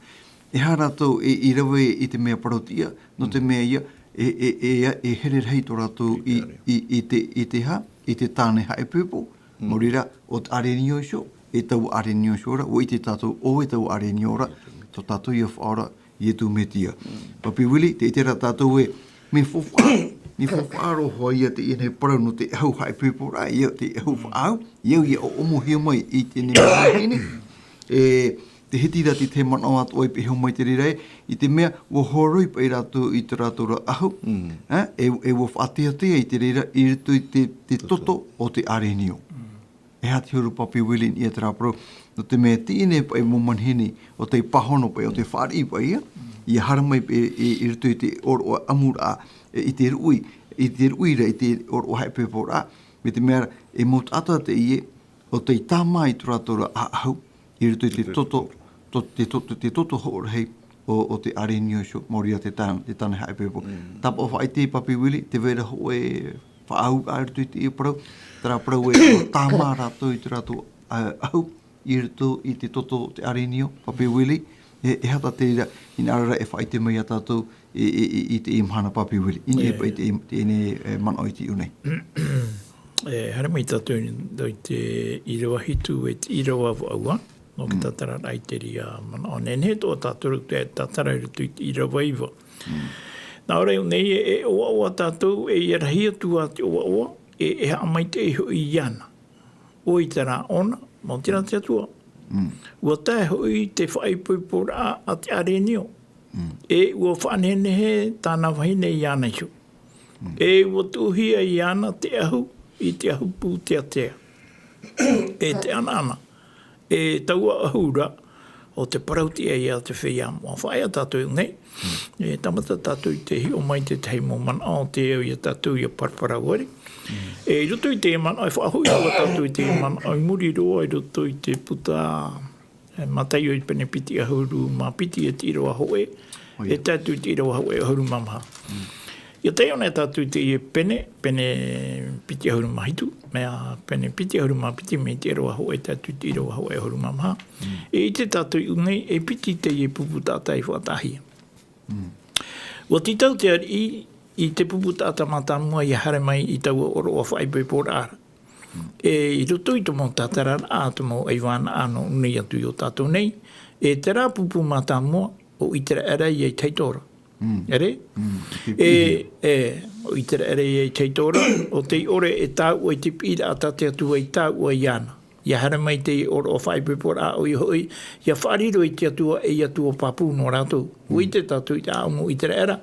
E aha rātou e, i rave i te mea parau tiʻa, nō te mea ïa, e, e, e, e here rahi tō rātou i, i, i te, i te hā, i te tāne haʻaipoipo, nō reira, ʻo te ʻĀrenio iho, e taua ʻĀrenio iho ra, ʻua ʻite tātou, ʻo vai taua ʻĀrenio ra, tō tātou ïa Faʻaora, Ietu Metia. Papi Willie, tē ʻite ra tātou ē, mea faufaʻa, mea faufaʻa roa hoʻi ïa teie nei parau nō te ʻahu haʻaipoiporaʻa, ʻia te ʻahu faʻaau, ʻia, ʻia ʻoʻomohia mai i teie nei manihini. E, tē hiti ra te tahi manaʻo atoʻa i pihaʻi mai i te reira ē, i te mea, ʻua horoi paʻi rātou i tō rātou ra ʻahu, e, e, e ʻua faʻateatea i te reira, i roto i te, te toto o te ʻĀrenio. E aha te huru, Papi Willie, i terā parau, nō te mea teie nei paʻi mau manihini, ʻo tei pāhono paʻi, ʻo tei fāriʻi paʻi ïa, ʻia haere mai paʻi i, i roto i te ʻōroʻa ʻamuraʻa, e, i te ruʻi, i te ruʻi ra, i te ʻōroʻa haʻaipoiporaʻa, mai te mea ra, e mau taʻata teie, ʻo tei tāmā i tō rātou ra ʻahu, i roto i te toto, to-, te toto, te toto hoʻo rahi o, o te ʻĀrenio iho, maori ïa te tāne, te tāne haʻaipoipo. Tāpaʻo faʻaʻite, Papi Willie, tē vai ra hōʻē faʻaauraʻa i roto i teie parau, terā parau ē, tāmā rātou i tō rātou, ā, ʻahu, i roto i te toto o te ʻĀrenio, Papi Willie, e, e aha te reira, hinaʻaro ra e faʻaʻite mai ia tātou, i, i, i, i teie mahana, Papi Willie. I niʻa paʻi i te, i teie nei, e, manaʻo i te ʻō nei. E, haere mai tātou i te ʻīrava hitu, e te ʻīrava vaʻu, nō te tātararaʻa i te reira manaʻo. Nehenehe atoʻa tātou te tātara i roto i te ʻīrava iva. Nā ʻō ra nei e, e ʻoaʻoa tātou, e ia rahi atu ā te ʻoaʻoa, e, e haʻamaitaʻi hoʻi iāna. ʻOia terā ʻōna, maoti rā te Atua. Ua tae hoʻi te faʻaipoiporaʻa a te ʻarenio. E ua faʻanehenehe tāna vahine iāna iho. E ua tuʻuhia iāna te ʻahu i te ʻahu pūteatea. E te ʻanaʻana. E taua ʻahu ra, ʻo te parau tiʻa ia te feiā moʻa. Faʻaea tātou nei. E tāmata tātou i te hiʻo mai te tahi mau manaʻo, te au ia tātou ia paraparau ai. E i roto i te manaʻo, e faʻahoʻi roa tātou i te manaʻo i muri roa i roto i te puta, e, Mataio i pene piti ʻahuru mā piti e te ʻīrava hōʻē, e tae atu i te ʻīrava hōʻē ʻahuru mā maha. Ia taiʻo nei tātou i teie pene, pene piti ʻahuru mā hitu, mea pene piti ʻahuru mā piti mai te ʻīrava hōʻē tae atu i te ʻīrava hōʻē ʻahuru mā maha. E ʻite tātou i ʻō nei, e piti teie pupu taʻata i faʻataʻahia. Ua tītau te ariʻi i te pupu taʻata mātāmua ia haere mai i taua ʻōroʻa faʻaipoiporaʻa ra. E i roto i te mau tātararaʻa, te mau ʻaivānaʻa nō ʻō nei atu i ō tātou nei, e terā pupu mātāmua, ʻo ʻĪteraʻera ia i te hau tora. Ere? E, e, ʻo ʻĪteraʻera ia i te hau tora, ʻo tei ʻore e tāuʻa i te piʻiraʻa tā te Atua i tāuʻa iāna. Ia haere mai te ʻōroʻa faʻaipoiporaʻa ʻoia hoʻi, ia faʻariro i te Atua ei Atua pāpū nō rātou. Ua ʻite tātou i te ʻāʻamu o ʻĪteraʻera,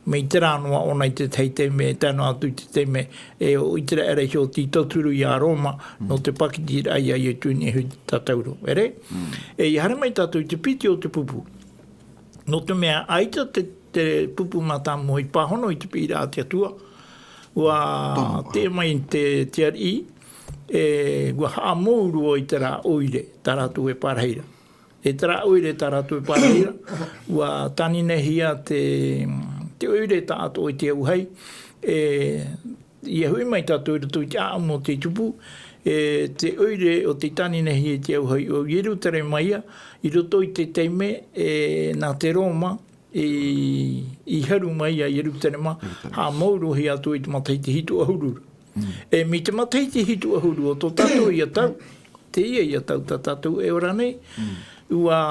mai terā noa ʻōna i te tahi taime, e tae noa atu i te taime, e ʻo ʻĪteraʻera iho tei tauturu ia Roma, nō te pākitiraʻa ia Ietu i niʻa iho i te tātauro. Ere? E ia haere mai tātou i te piti o te pupu. Nō te mea, ʻaita te, te pupu mātāmua i pāhono i te piʻiraʻa a te Atua, ua tē mai te, te ariʻi, e, ua haʻamou roa i terā ʻoire, tā rātou e pārahi ra. E terā ʻoire tā rātou e pārahi ra, ua tāninehia te, te ʻoire taʻatoʻa i te auahi, e, ia hoʻi mai tātou i roto i te ʻāʻamu o te tupu, e, te ʻoire ʻo tei tāninehia i te auahi o Ierutarema ia, i roto i te taime, e, nā te Roma, i, i haru mai ia Ierutarema, haʻamou roa hia atu i te matahiti hitu ʻahuru ra. E, mai te matahiti hitu ʻahuru o tō tātou ia tau, teie ia tau tā tātou e ora nei, ua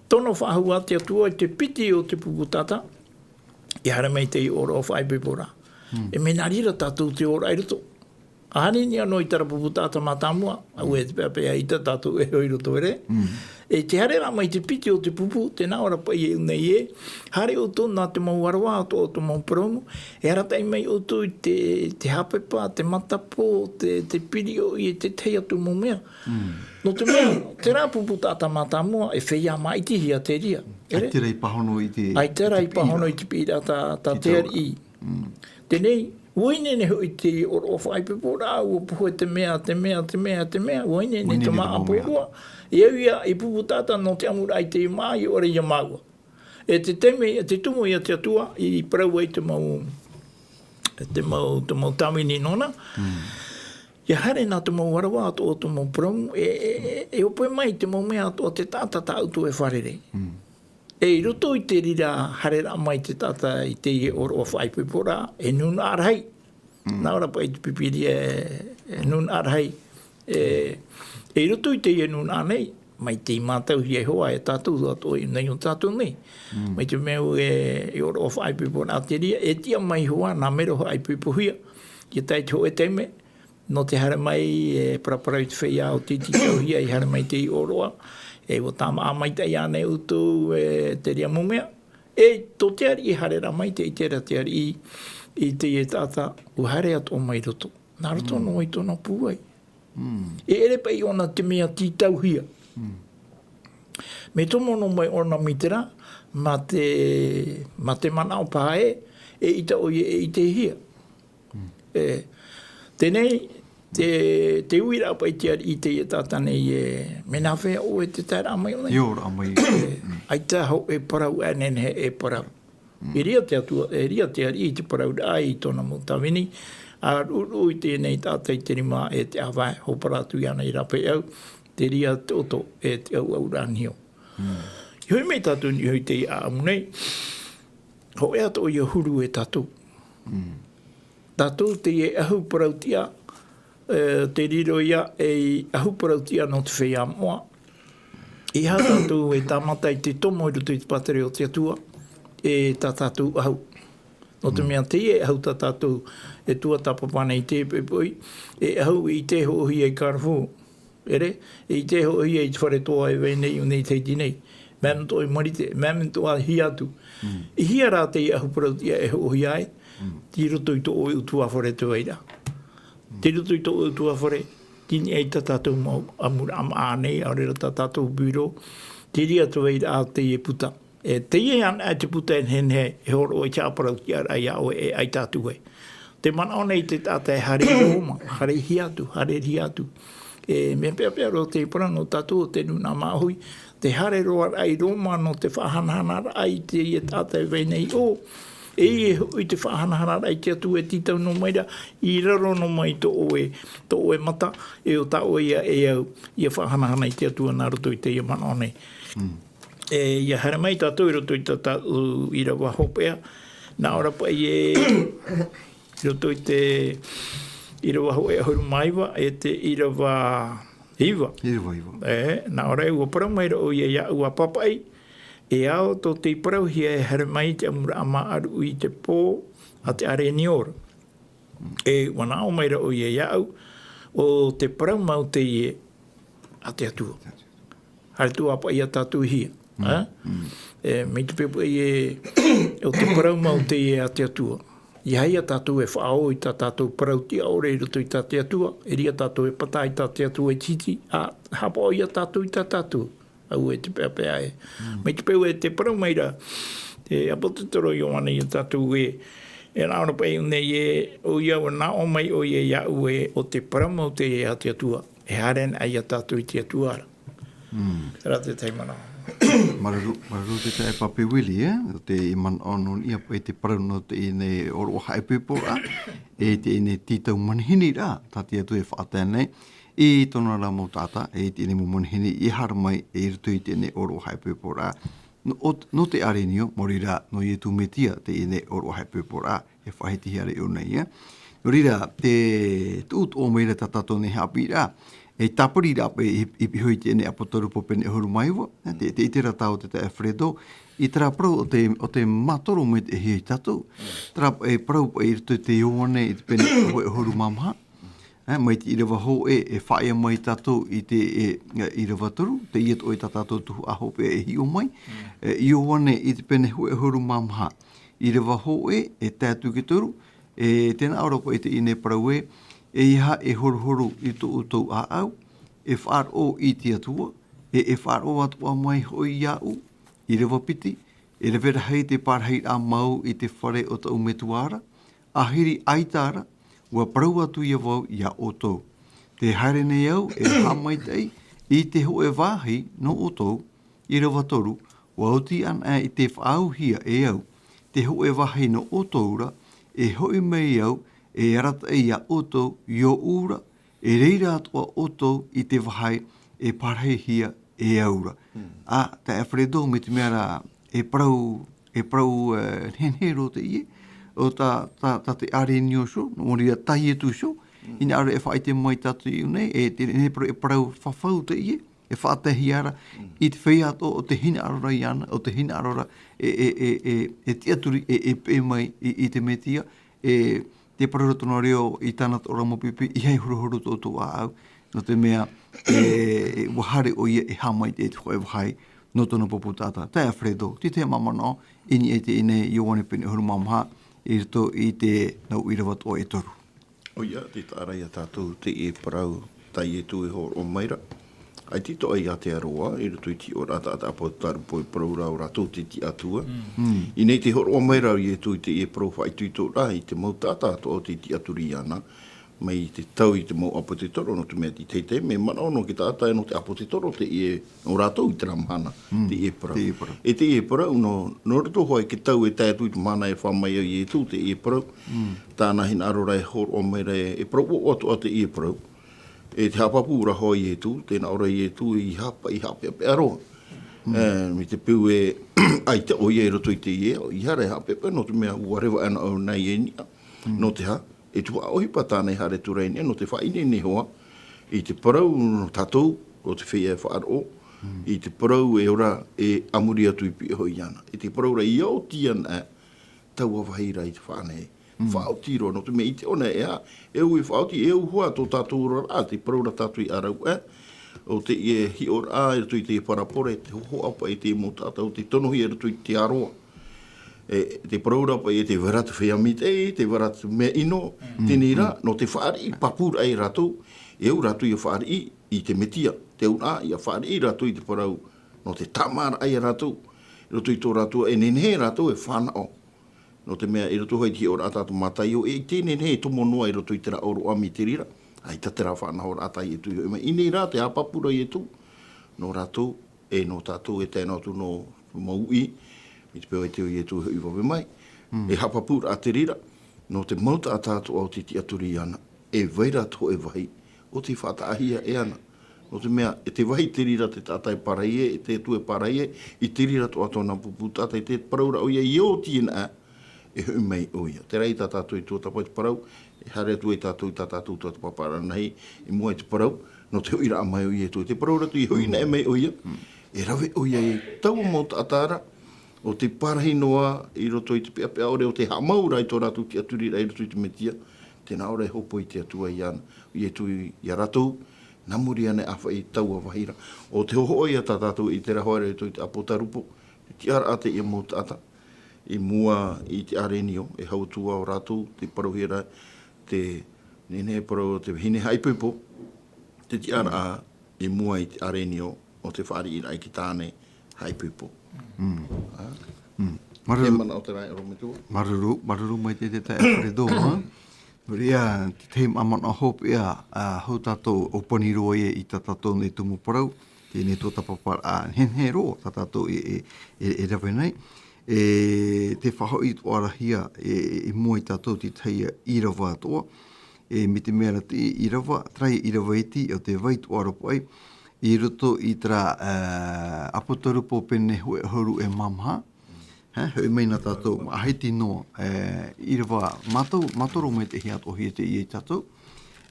tono faʻahou ā te Atua i te piti o te pupu taʻata, ia haere mai te ʻōroʻa faʻaipoiporaʻa. E mea nā reira tātou te ora i roto. ʻAhani i niʻa noa i terā pupu taʻata mātāmua, auē te paʻepaʻe ʻaita tātou e hoʻi i roto, ere. E te haere rā mai te piti o te pupu, tē nā ʻō ra paʻi e ʻō nei ē, haere ʻoutou nā te mau ʻāroʻa atoʻa o te mau parau, e arataʻi mai ʻoutou i te, te hāpepa, te matapo, te, te piriʻoʻi, e te tahi atu mau mea. Nō te mea, terā pupu taʻata mātāmua, e feiā māʻitihia te reira. Ere? ʻAita rā i pāhono i te, ʻaita rā i pāhono i te piʻiraʻa tā, tā te ariʻi. Teie, ua ineine hoʻi te ʻōroʻa faʻaipoiporaʻa, ua pohe te mea, te mea, te mea, te mea, ua ineine te māʻa pōroa. E au ia, e pupu taʻata nō te ʻamuraʻa i te māʻa, ʻaore ia māua. E te taime, e te tumu ia te Atua, i parau ai te mau, te mau, te mau tāvini nōna. Ia haere nā te mau ʻāroʻa atoʻa o te mau parau, e, e, e, e ʻope mai te mau mea atoʻa te taʻata tā ʻoutou e fārerei. E i roto i te reira haereraʻa mai te taʻata i teie ʻōroʻa faʻaipoiporaʻa, e nūnaʻa rahi. Nā ʻō ra paʻi te Pīpīria e, e nūnaʻa rahi. E, e i roto i teie nūnaʻa nei, mai tei mātauhia hoʻi e tātou atoʻa i ʻō nei o tātou nei. Mai te mea e, e ʻōroʻa faʻaipoiporaʻa te reira, e tiʻa mai hoʻi nā mero faʻaipoipohia. Ia tae te hōʻē taime, nō te haere mai, e paraparau i te feiā ʻo tei tītauhia i haere mai teie ʻōroʻa, e ua tāmāʻa maitaʻi ānei ʻoutou, e te reira mau mea, e tō te ariʻi e haereraʻa mai, tē ʻite ra te ariʻi i teie taʻata, ua haere atoʻa mai roto. Nā roto noa i tōna pūai. E ʻere paʻi ʻōna te mea tītauhia. Mea tomo noa mai ʻōna mai terā, mā te, mā te manaʻo paha ē, eʻita ʻoia e ʻitehia. E, teie, te, te uiraʻa paʻi te ariʻi i teie taʻata nei ē, mea nāfea ʻoe te taeraʻa mai ʻōna? ʻAita hōʻē parau e nehenehe e parau. E reira te Atua, e reira te ariʻi i te parauraʻa i tōna mau tāvini, ʻa ruʻuruʻu i teie nei taʻata i te rima e te ʻāvae, hōpara atu iāna i rāpae au, te reira te ʻoto e te ʻauʻauraʻa niho. I hoʻi mai tātou i niʻa i teie ʻāʻamu nei, hōʻē atoʻa ia huru e tātou. Tātou teie ʻahu parau tiʻa, e, te riro ia ei ʻahu parau tiʻa nō te feiā moʻa. E aha tātou e tāmata i te tomo i roto i te pātireia o te Atua, e tā tātou ʻahu. Nō te mea teie e ahu tā tātou e tuatāpapa nei i te poipoi, e ahu i te hoʻohia i Carrefour. ʻEre, i te hoʻohia i te fare toa e vai nei, ʻu nei te iti nei. Mea me toʻo i Marite, mea me toʻo hia atu. I hea rā teie ahu parauʻtiʻa e hoʻohia ai? Tei roto i tō ʻoe ʻutuāfare te vai ra. Tei roto i tō ʻoe ʻutuāfare, tini ai tā tātou mau ʻamuraʻa māʻa nei, ʻaore rā tā tātou bureau, te reira te vai ra teie puta. E teie ana te puta e nehenehe e hōroʻa i te parauʻtiʻaraʻa iā ʻoe e ʻaita atu ai. Te manaʻo nei te taʻata e haere i Roma, haere hia atu, haere hia atu. E mea peʻapeʻa roa te parau nō tātou o te nūnaʻa māʻohi, te haere roa raʻa i Roma nō te faʻahanahanaraʻa i teie taʻata e vai nei ʻō. E ia hoʻi te faʻahanahanaraʻa i te Atua e tītau noa mai ra, i raro noa mai tō ʻoe, tō ʻoe mata, e ʻo tā ʻoe ia e au, ia faʻahanahana i te Atua nā roto i teie manaʻo nei. E, ia haere mai tātou i roto i tā tātou ʻīrava hopeʻa, nā ʻō ra paʻi ē, i roto i te ʻīrava hōʻē ʻahuru mā iva, e te ʻīrava iva. ʻĪrava iva. E, nā ʻō ra ē, ʻua parau mai ra ʻoia iāʻu, ʻA pāpaʻi, e ao tō tei parauhia e haere mai te ʻamuraʻa māʻaruʻi i te pō a te ʻārenio ra. E, ʻua nā ʻō mai ra ʻoia iāʻu, ʻO te parau mau teie a te Atua. Haere atu ā paʻi ia tātou i hea, ā? E, mai te peu paʻi ē, ʻo te parau mau teie a te Atua. ʻEiaha ia tātou e faʻaō i tā tātou parauʻtiʻa ʻore i roto i tā te Atua, e ʻere ia tātou e pata i tā te Atua i te hiti, ā, haʻapaʻo ia tātou i tā tātou. Auē te peʻapeʻa ē. Mai te peu ē tē parau mai ra te ʻāpōsetolo Ioane ia tātou ē, e nā ʻō ra paʻi nei ē, ʻoia ʻua nā ʻō mai ʻoia iāʻu ē, ʻo te parau mau teie a te Atua, e haere ana ia tātou i te Atua ra. Terā te tahi manaʻo. Māuruuru, māuruuru te taeaʻe Pape Willie, ē, ʻo te manaʻo nō niʻa paʻi te parau nō teie nei ʻōroʻa haʻaipoiporaʻa, e teie nei tītau manihini ra, tā te Atua e faʻatae nei, i tōna ra mau taʻata, e i teie nei mau manihini i haere mai, e i roto i teie nei ʻōroʻa haʻaipoiporaʻa. Nō, ʻo, nō te ʻārenio, maori rā, nō Ietu Metia, teie nei ʻōroʻa haʻaipoiporaʻa, e faʻahitihia ra iʻō nei, ē. Nō reira, te tuʻu toʻa mai ra tā tātou nei haʻapiʻiraʻa, e tāpiri ra paʻi i, i, i pihaʻi i teie nei ʻĀpōsetolo Paul pene ʻahuru mā iva, te, te ʻite ra tāua te taeaʻe Fredo, i terā parau ʻo te, ʻo te mātoro mai te hia ia tātou. Terā, e parau paʻi i roto i te Ioane i te pene hōʻē ʻahuru mā maha. Ē, mai te ʻīrava hōʻē, e faʻaea mai tātou i te, e, ʻīrava toru, teie atoʻa tā tātou tuhaʻa hopeʻa e hiʻo mai. E, Ioane i te pene hōʻē ʻahuru mā maha. ʻĪrava hōʻē, e tae atu i te toru, e, tē nā ʻō ra paʻi teie nei parau ē, ʻEiaha e horuhoru i tō ʻoutou ʻāʻau, e faʻaroʻo i te Atua, e, e faʻaroʻo atoʻa mai hoʻi iāʻu, ʻīrava piti, e rave rahi te pārahiraʻa mau i te fare o taʻu metua ra, ʻahiri ʻaita ra, ʻua parau atu ia vau iā ʻoutou. Tē haere nei au e haʻamaitaʻi i te hōʻē vāhi nō ʻoutou, ʻīrava toru, ʻua oti anaʻe i te faʻaauhia e au, te hōʻē vāhi nō ʻoutou ra, e hoʻi mai au, e arataʻi iā ʻoutou, i ʻōʻū ra, e reira atoʻa ʻoutou i te vāhi e pārahihia e au ra. Ā, taeaʻe Fredo, mai te mea ra, e parau, e parau, e, nehenehe roa teie, ʻo tā, tā, tā te ʻārenio iho, nō reira tā Ietu iho, hinaʻaro e faʻaʻite mai tātou i ʻō nei, e te, e parau, e parau fafau teie, e faʻataehia ra, i te feiā atoʻa o te hinaʻaro ra iāna, o te hinaʻaro ra, e, e, e, e, e tiʻaturi, e, e peʻe mai i, i te Metia, e, te parau ra tōna reo i tāna toʻoraʻa mau pipi, ʻeiaha e horuhoru tō ʻoutou ʻāʻau, nō te mea, e, e, ʻua haere ʻoia e haʻamaitaʻi i te hōʻē vāhi nō tōna pupu taʻata. Taeaʻe Fredo, te tahi mau manaʻo, i niʻa i teie nei Ioane pene ʻahuru mā maha, i roto i te nau ʻīrava atoʻa e toru. ʻOia, tē taʻa ra ia tātou teie parau, tā Ietu e hōroʻa mai ra. ʻAita i toʻa i Aotearoa, i roto i te hiʻoraʻa taʻata ʻĀpōsetolo Paul, e parau ra ʻo rātou te tiʻaturiraʻa. I ʻō nei tē hōroʻa mai ra Ietu i teie parau faʻaitoitoraʻa i te mau taʻata atoʻa tei tiʻaturi iāna, mai te tau i te mau ʻāpōsetolo, nō te mea i te tahi taime, manaʻo noa te taʻata ē nō te ʻāpōsetolo teie, nō rātou i terā mahana, teie parau. Teie parau. E teie parau, nō, nō roto hoʻi i te tau e tae atu i te mahana e fā mai ai Ietu, teie parau. Tāna hinaʻaro ra e hōroʻa mai ra e, e parau ʻoaʻoa atoʻa teie parau. E te haʻapāpū ra hoʻi Ietu, tē nā ʻō ra Ietu, ʻeiaha paʻi haʻapeʻapeʻa roa. E, mai te peu ē, ʻaita ʻoia i roto i teie, ʻeiaha ra e haʻapeʻapeʻa, nō te mea ʻua reva anaʻe ʻōna i niʻa. Nō te aha, e tuhaʻa ʻohipa tāna e haere atu ra i niʻa, nō te faʻaineine hoʻi, i te parau nō tātou, ʻo te feiā e faʻaroʻo, i te parau e ora, e a muri atu i pihaʻi iāna. I te parau ra ʻia oti anaʻe, taua vahiraʻa i te faʻanehenehe. Faʻaoti roa, nō te mea i te ʻō nei, e aha, e ui faʻaoti, e ui hua tō tātou oraraʻa, te parau ra tātou i ʻāraʻuʻe, ʻo teie hiʻoraʻa, i roto i te parapore, te hohoʻa paʻi i te mau taʻata, ʻo te tonohia i roto i te aroa. E, te parau ra paʻi, e tē vai ra te feiā maitaʻi, tē vai ra te mea ʻino, teie rā, nō te fāriʻi pāpūraʻa ia rātou, e au rātou ia fāriʻi i te Mesia, te auraʻa, ia fāriʻi rātou i te parau, nō te tāmāraʻa ia rātou, i roto i tō rātou, e nehenehe rātou e fānaʻo. Nō te mea, i roto hoʻi i te hiʻoraʻa tā te Mataio, e ʻite e nehenehe e tomo noa i roto i terā ʻōroʻa mai te reira, ʻaita terā faʻanahoraʻa tā Ietu i hoʻi mai. I ʻō nei rā, te haʻapāpū ra Ietu, nō rātou, e nō tātou, e tae noa atu nō mau uʻi, mai te peu ē tē Ietu e hoʻi vave mai. E haʻapāpūraʻa te reira, nō te mau taʻata atoʻa o tē tiʻaturi iāna, e vai ra te hōʻē vāhi, ʻo tē faʻataʻahia e ana. Nō te mea, e te vāhi te reira te taʻata e pārahi ai, e te Atua e pārahi ai, i te reira atoʻa tōna pupu taʻata, e te parau ra ʻoia i oti anaʻe, e hoʻi mai ʻoia. Terā ia tā tātou i tuatāpapa i te parau, e haere atu ai tātou i tā tātou tuatāpapa rānei, i mua i te parau, nō te hoʻiraʻa mai o Ietu. Te parau ra atu i hoʻi anaʻe mai ʻoia, e rave ʻoia i taua mau taʻata ra, ʻo tē pārahi noa i roto i te peʻapeʻa ʻore, ʻo tē haʻamau ra i tō rātou tiʻaturiraʻa i roto i te Mesia, tē nā ʻō ra e hōpoi te Atua iāna, Ietu ia rātou, nā muri anaʻe ʻāfaʻi i taua vāhi ra. ʻO te hohoʻa ia tā tātou i terā hoʻi ra i roto i te Apotarupo, te tiʻaraʻa teie mau taʻata, i mua i te ʻarenio, e hau atu ā ʻo rātou, tē parauhia ra, te nehenehe e parau te vahine haʻaipoipo, te tiʻaraʻa i mua i te ʻarenio ʻo te fāriʻiraʻa i te tāne haʻaipoipo. Māuruuru. Māuruuru, māuruuru maitaʻi te taeaʻe Alfredo, ā. Nō reira, te tahi manaʻo hopeʻa, ā, hou tātou ʻōpani roa ia i tā tātou nei tumu parau, teie tuatāpaparaʻa nehenehe roa tā tātou e, e, e, e rave nei. E te faʻahoʻi atoʻa ra hia, e, e, i mua ia tātou te tahi ʻīrava atoʻa, e, mai te mea ra te ʻīrava, terā ʻīrava iti, ʻo te vai atoʻa ra paʻi, i roto i terā, ā, Apotarupo pene hōʻē ʻahuru e mā maha, ā, hoʻi mai na tātou, maʻa Haiti noa, e, ʻīrava mātou, mātou roa maitaʻi atoʻa hia teie ia tātou,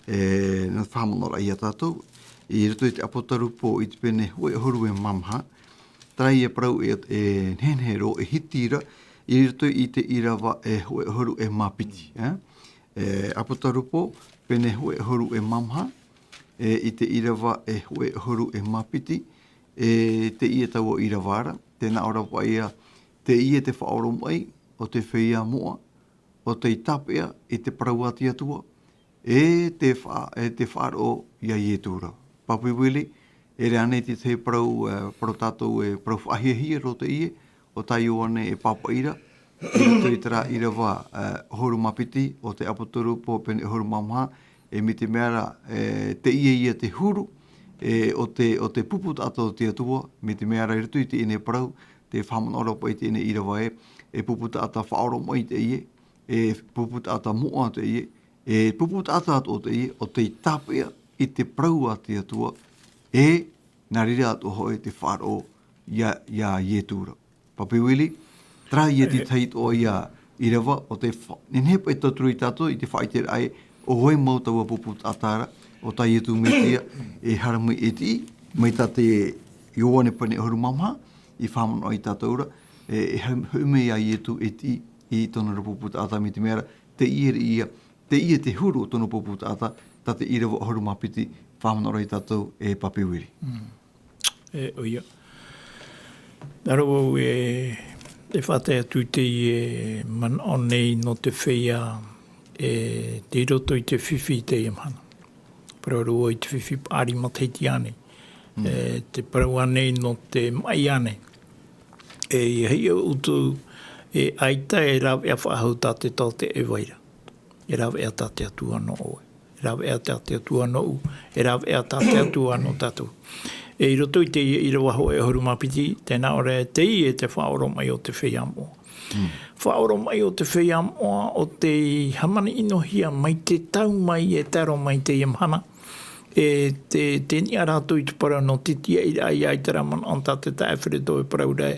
e, nō te faʻamanaʻoraʻa ia tātou, i roto i te Apotarupo i te pene hōʻē ʻahuru e mā maha, terā ia parau e, e nehenehe roa, e hiti ra, i roto i te ʻīrava e hōʻē ʻahuru e mā piti, ā? E, Apotarupo, pene hōʻē ʻahuru e mā maha, e, i te ʻīrava e hōʻē ʻahuru e mā piti, e, teie taua ʻīrava ra, tē nā ʻō ra paʻi ā, teie te faʻaoromaʻi o te feiā moʻa, ʻo tei tāpeʻa i te parau a te Atua, e te fa-, e te faʻaroʻo ia Ietu ra. Papi Willie, e rave ānei te tahi parau, e, parau tātou e parau faʻahiahia roa teie, ʻo tā Ioane e pāpaʻi ra, i roto i terā ʻīrava, e, ʻahuru mā piti o te Apotarupo pene ʻahuru mā maha, e mai te mea ra, e, teie ia te huru, e, o te, o te pupu taʻata o te Atua, mai te mea ra i roto i teie nei parau, tē faʻamanaʻo ra paʻi teie nei ʻīrava ē, e pupu taʻata faʻaoromaʻi teie, e pupu taʻata moʻa teie, e pupu taʻata atoʻa teie, ʻo tei tāpeʻa i te parau a te Atua, e nā reira atoʻa hoʻi te faʻaroʻo ia, ia Ietu ra. Papi Willie, terā ia te tahi atoʻa ia ʻīrava, ʻo te fa-, nehenehe paʻi e tauturu ia tātou i te faʻaʻiteraʻa ē, ʻo vai mau taua pupu taʻata ra, ʻo tā Ietu Mesia, e haere mai e tiʻi, mai tā te Ioane pene ʻahuru mā maha, i faʻamanaʻo ia tātou ra, e, e haere, haere mai ia Ietu e tiʻi i tōna ra pupu taʻata mai te mea ra, teie ra ia, teie te huru o tōna pupu taʻata, tā te ʻīrava ʻahuru mā piti, faʻamanaʻo ra ia tātou e Papi Willie. Mm. E, ʻoia. Nā roto vau e, e faʻatae atu i teie manaʻo nei nō te feiā, e, tei roto i te fifi i teie mahana. Parau ra vau i te fifi paʻari matahiti ānei. Mm. E, te parau ānei nō te maʻi ānei. E, ʻia hiʻo ʻoutou, e, ʻaita e rāveʻa faʻahou tā te taote e vai ra. E rāveʻa tā te Atua nō ʻoe. E rāveʻa tā te Atua nōʻu. E rāveʻa tā te Atua nō tātou. E i roto i teie ʻīrava hōʻē ʻahuru mā piti, tē nā ʻō ra ē, teie te faʻaoromaʻi o te feiā moʻa. Mm. Faʻaoromaʻi o te feiā moʻa, ʻo tei hāmani ʻinohia mai te tau mai e tae roa mai teie mahana. E te, tē niʻa rātou i te parau nō te tiaʻiraʻa, ʻaita rā manaʻo tā te taeaʻe Alfredo e parau ra ē.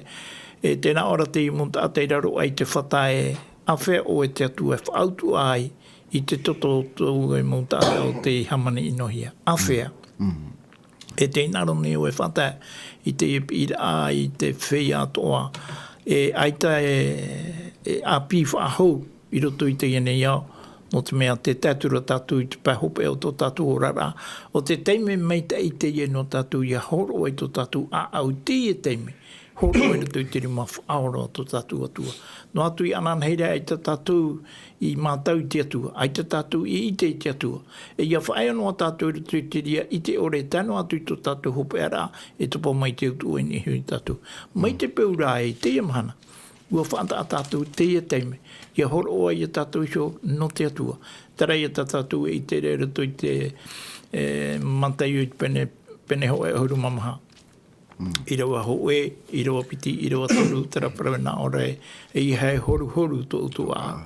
E tē nā ʻō ra teie mau taʻata i raro aʻe i te fata ē, āfea ʻoe te Atua e faʻautuʻa ai i te toto o tō ʻoe mau taʻata ʻo tei hāmani ʻinohia. Āfea. Mm. E tē hinaʻaro nei vau e faʻatae i teie piʻiraʻa i te feiā atoʻa. E ʻaita e, e ʻāpī faʻahou i roto i teie nei ao, nō te mea tē tae atu ra tātou i te pae hopeʻa o tō tātou oraraʻa, ʻo te taime maitaʻi teie nō tātou ʻia hōroʻa i tō tātou ʻāʻau i teie taime, hōroʻa i roto i te rima faʻaora o tō tātou Atua. Noa atu i ananahi ra, ʻaita tātou i mātau i te Atua, ʻaita tātou i ʻite i te Atua. E ʻia faʻaea noa tātou i roto i te reira ʻite ʻore e tae noa atu i tō tātou hopeʻaraʻa, e topa mai te utuʻa i niʻa iho ia tātou. Mai te peu ra i teie mahana, ʻua faʻataʻa tātou teie taime, ʻia hōroʻa ia tātou iho nō te Atua. Terā ia tā tātou e ʻite ra i roto i te, e, Mataio i te pene, pene hōʻē ʻahuru mā maha. ʻĪrava hōʻē, ʻīrava piti, ʻīrava toru, terā parau nā ʻō ra ē, ʻeiaha e horuhoru tō ʻoutou ʻāʻau.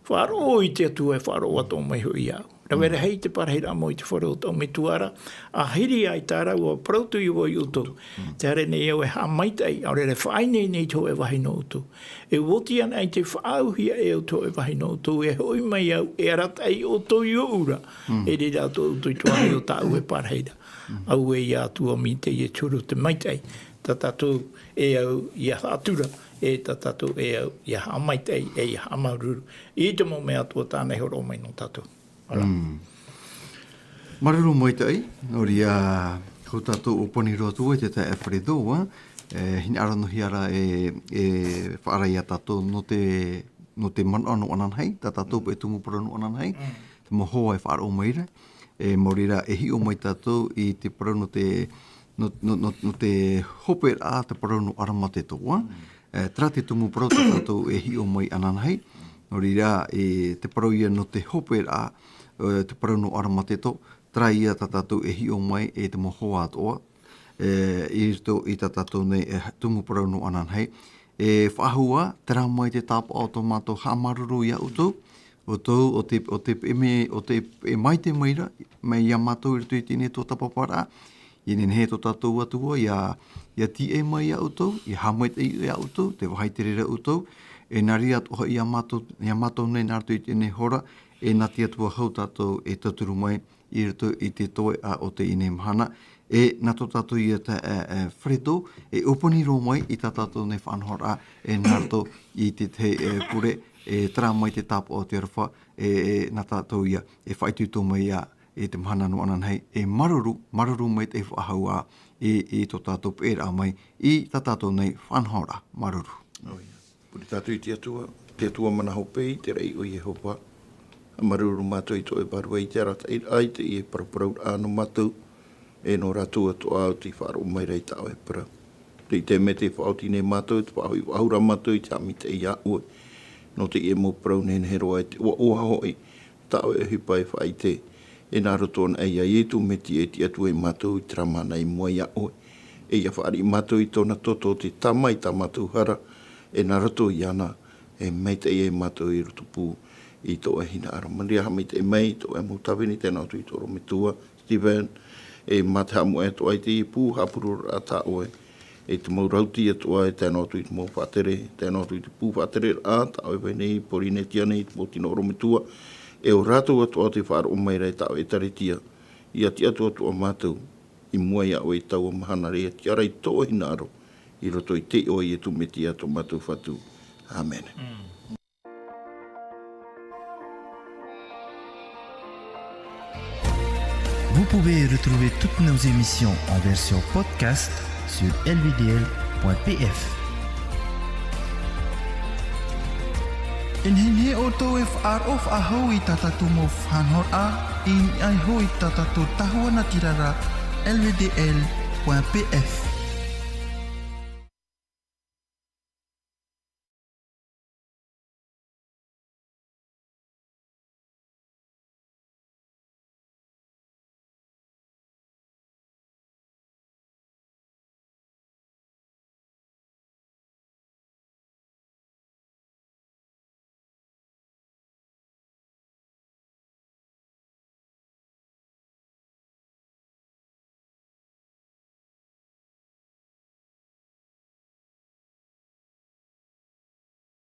Faʻaroʻo i te Atua e faʻaroʻo atoʻa mai hoʻi iāʻu. Rave rahi te parahiraʻa mau i te fare o tō metua ra, ʻahiri ʻaita ra, ʻua parau atu vau ia ʻoutou. Tē haere nei au e haʻamaitaʻi, ʻaore ra e faʻaineine i te hōʻē vāhi nō ʻoutou. E ʻua oti ana i te faʻaauhia e au te hōʻē vāhi nō ʻoutou, e hoʻi mai au, e arataʻi ʻoutou i ʻōʻu ra. E reira atoʻa ʻoutou i te vāhi o tāʻu e parahiraʻa. Auē ia Atua, mai teie te huru o te maitaʻi, tā tātou e au ʻia haʻatura, e tā tātou e au ʻia haʻamaitaʻi, e ʻia haʻamāuruuru. I te mau mea atoʻa tāna e hōroʻa mai nō tātou. Voilà. Mm. Māuruuru maitaʻi, nō reira, ko tātou ʻōpani roa atu i te taeaʻe Fredo, ā, e, hinaʻaro noa hia ra e, e faʻaara ia tātou nō te, nō te manaʻo nō ananahi, tā tātou e tumu parau nō ananahi, te mau hoa e faʻaroʻo mai ra, e, maori rā, e hiʻo mai tātou i te parau nō te, nō, nō, nō, nō te hoperaʻa, te parau nō Aramateto, ā. E, terā te tumu parau tā tātou e hiʻo mai ananahi. Nō reira, e, te parau ia nō te hoperaʻa, e, te parau nō Aramateto, terā ia tā tātou e hiʻo mai e te mau hoa atoʻa, e, i roto i tā tātou nei, e, tumu parau nō ananahi. E faʻahou ā, terā mai te tāpaʻo o tō mātou haʻamāuruuru ia ʻoutou, ʻoutou, ʻo te, ʻo te, e me, ʻo te, e mai te maira, mai ia mātou i roto i teie nei tuatāpaparaʻa, ʻia nehenehe tō tātou Atua, ʻia, ʻia tīaʻi mai ia ʻoutou, ʻia haʻamaitaʻi ia ʻoutou, tē vāhi te reira ʻoutou, e nā reira atoʻa ia mātou, ia mātou nei nā roto i teie nei hora, e nā te Atua hou tātou e tauturu mai, i roto i te toeʻa o teie nei mahana, e nā tō tātou ia tā, e, e, Fredo, e ʻōpani roa mai i tā tātou nei faʻanahoraʻa, e nā roto i te, te, e, pure, e terā mai te tāpaʻo o te aroha, e, e nā tātou ia, e faʻaitoito mai ia, i te mahana nō ananahi, e māuruuru, māuruuru maitaʻi faʻahou ā, i, i tō tātou peʻeraʻa mai, i tā tātou nei faʻanahoraʻa, māuruuru. ʻOia. Pure tātou i te Atua, te Atua mana hope, i te raʻi o Iehova. Māuruuru mātou i tō ʻoe vārua i te arataʻiraʻa i teie parauparauraʻa nō mātou, e nō rātou atoʻa ʻo tei faʻaroʻo mai ra i tā ʻoe parau. Tei te mea tē faʻaoti nei mātou, tē faʻahoʻi faʻahou ra mātou i te haʻamaitaʻi iā ʻoe. Nō teie mau parau nehenehe roa e te ʻoaʻoa hoʻi, tā ʻoe ʻohipa e faʻaʻite, e nā roto anaʻe ia Ietu Metia e tiʻa atu ai mātou i terā mahana i mua iā ʻoe. E ʻia fāriʻi mātou i tōna toto te Tama i tā mātou hara, e nā roto iāna, e maitaʻi ai mātou i rotopū i tō ʻoe hinaʻaro. Manuia haʻamaitaʻi mai, tō ʻoe mau tāvini, tae noa atu i tō ʻorometua Steven, e mā te haʻamoʻe atoʻa i teie pū haʻapurororaʻa tā ʻoe. E te mau rauti atoʻa e tae noa atu i te mau faʻatere, tae noa atu i te pū faʻatereraʻa, tā ʻoe vahine i Porinetia nei, i te mau tino ʻorometua, e ʻo rātou atoʻa tei faʻaroʻo mai ra i tā ʻoe ʻēkālesia, ʻia tiʻa atu atoʻa mātou, i mua iā ʻoe i taua mahana ra, ʻia tiʻa ra i tō ʻoe hinaʻaro, i roto i te iʻoa o Ietu Metia tō mātou Fatu. ʻĀmene. Vous pouvez retrouver toutes nos émissions en version podcast sur L V D L point P F. E nehenehe ʻoutou e faʻaroʻo faʻahou i tā tātou mau faʻanahoraʻa, i niʻa iho i tā tātou tahua natirara, L V D L point P F.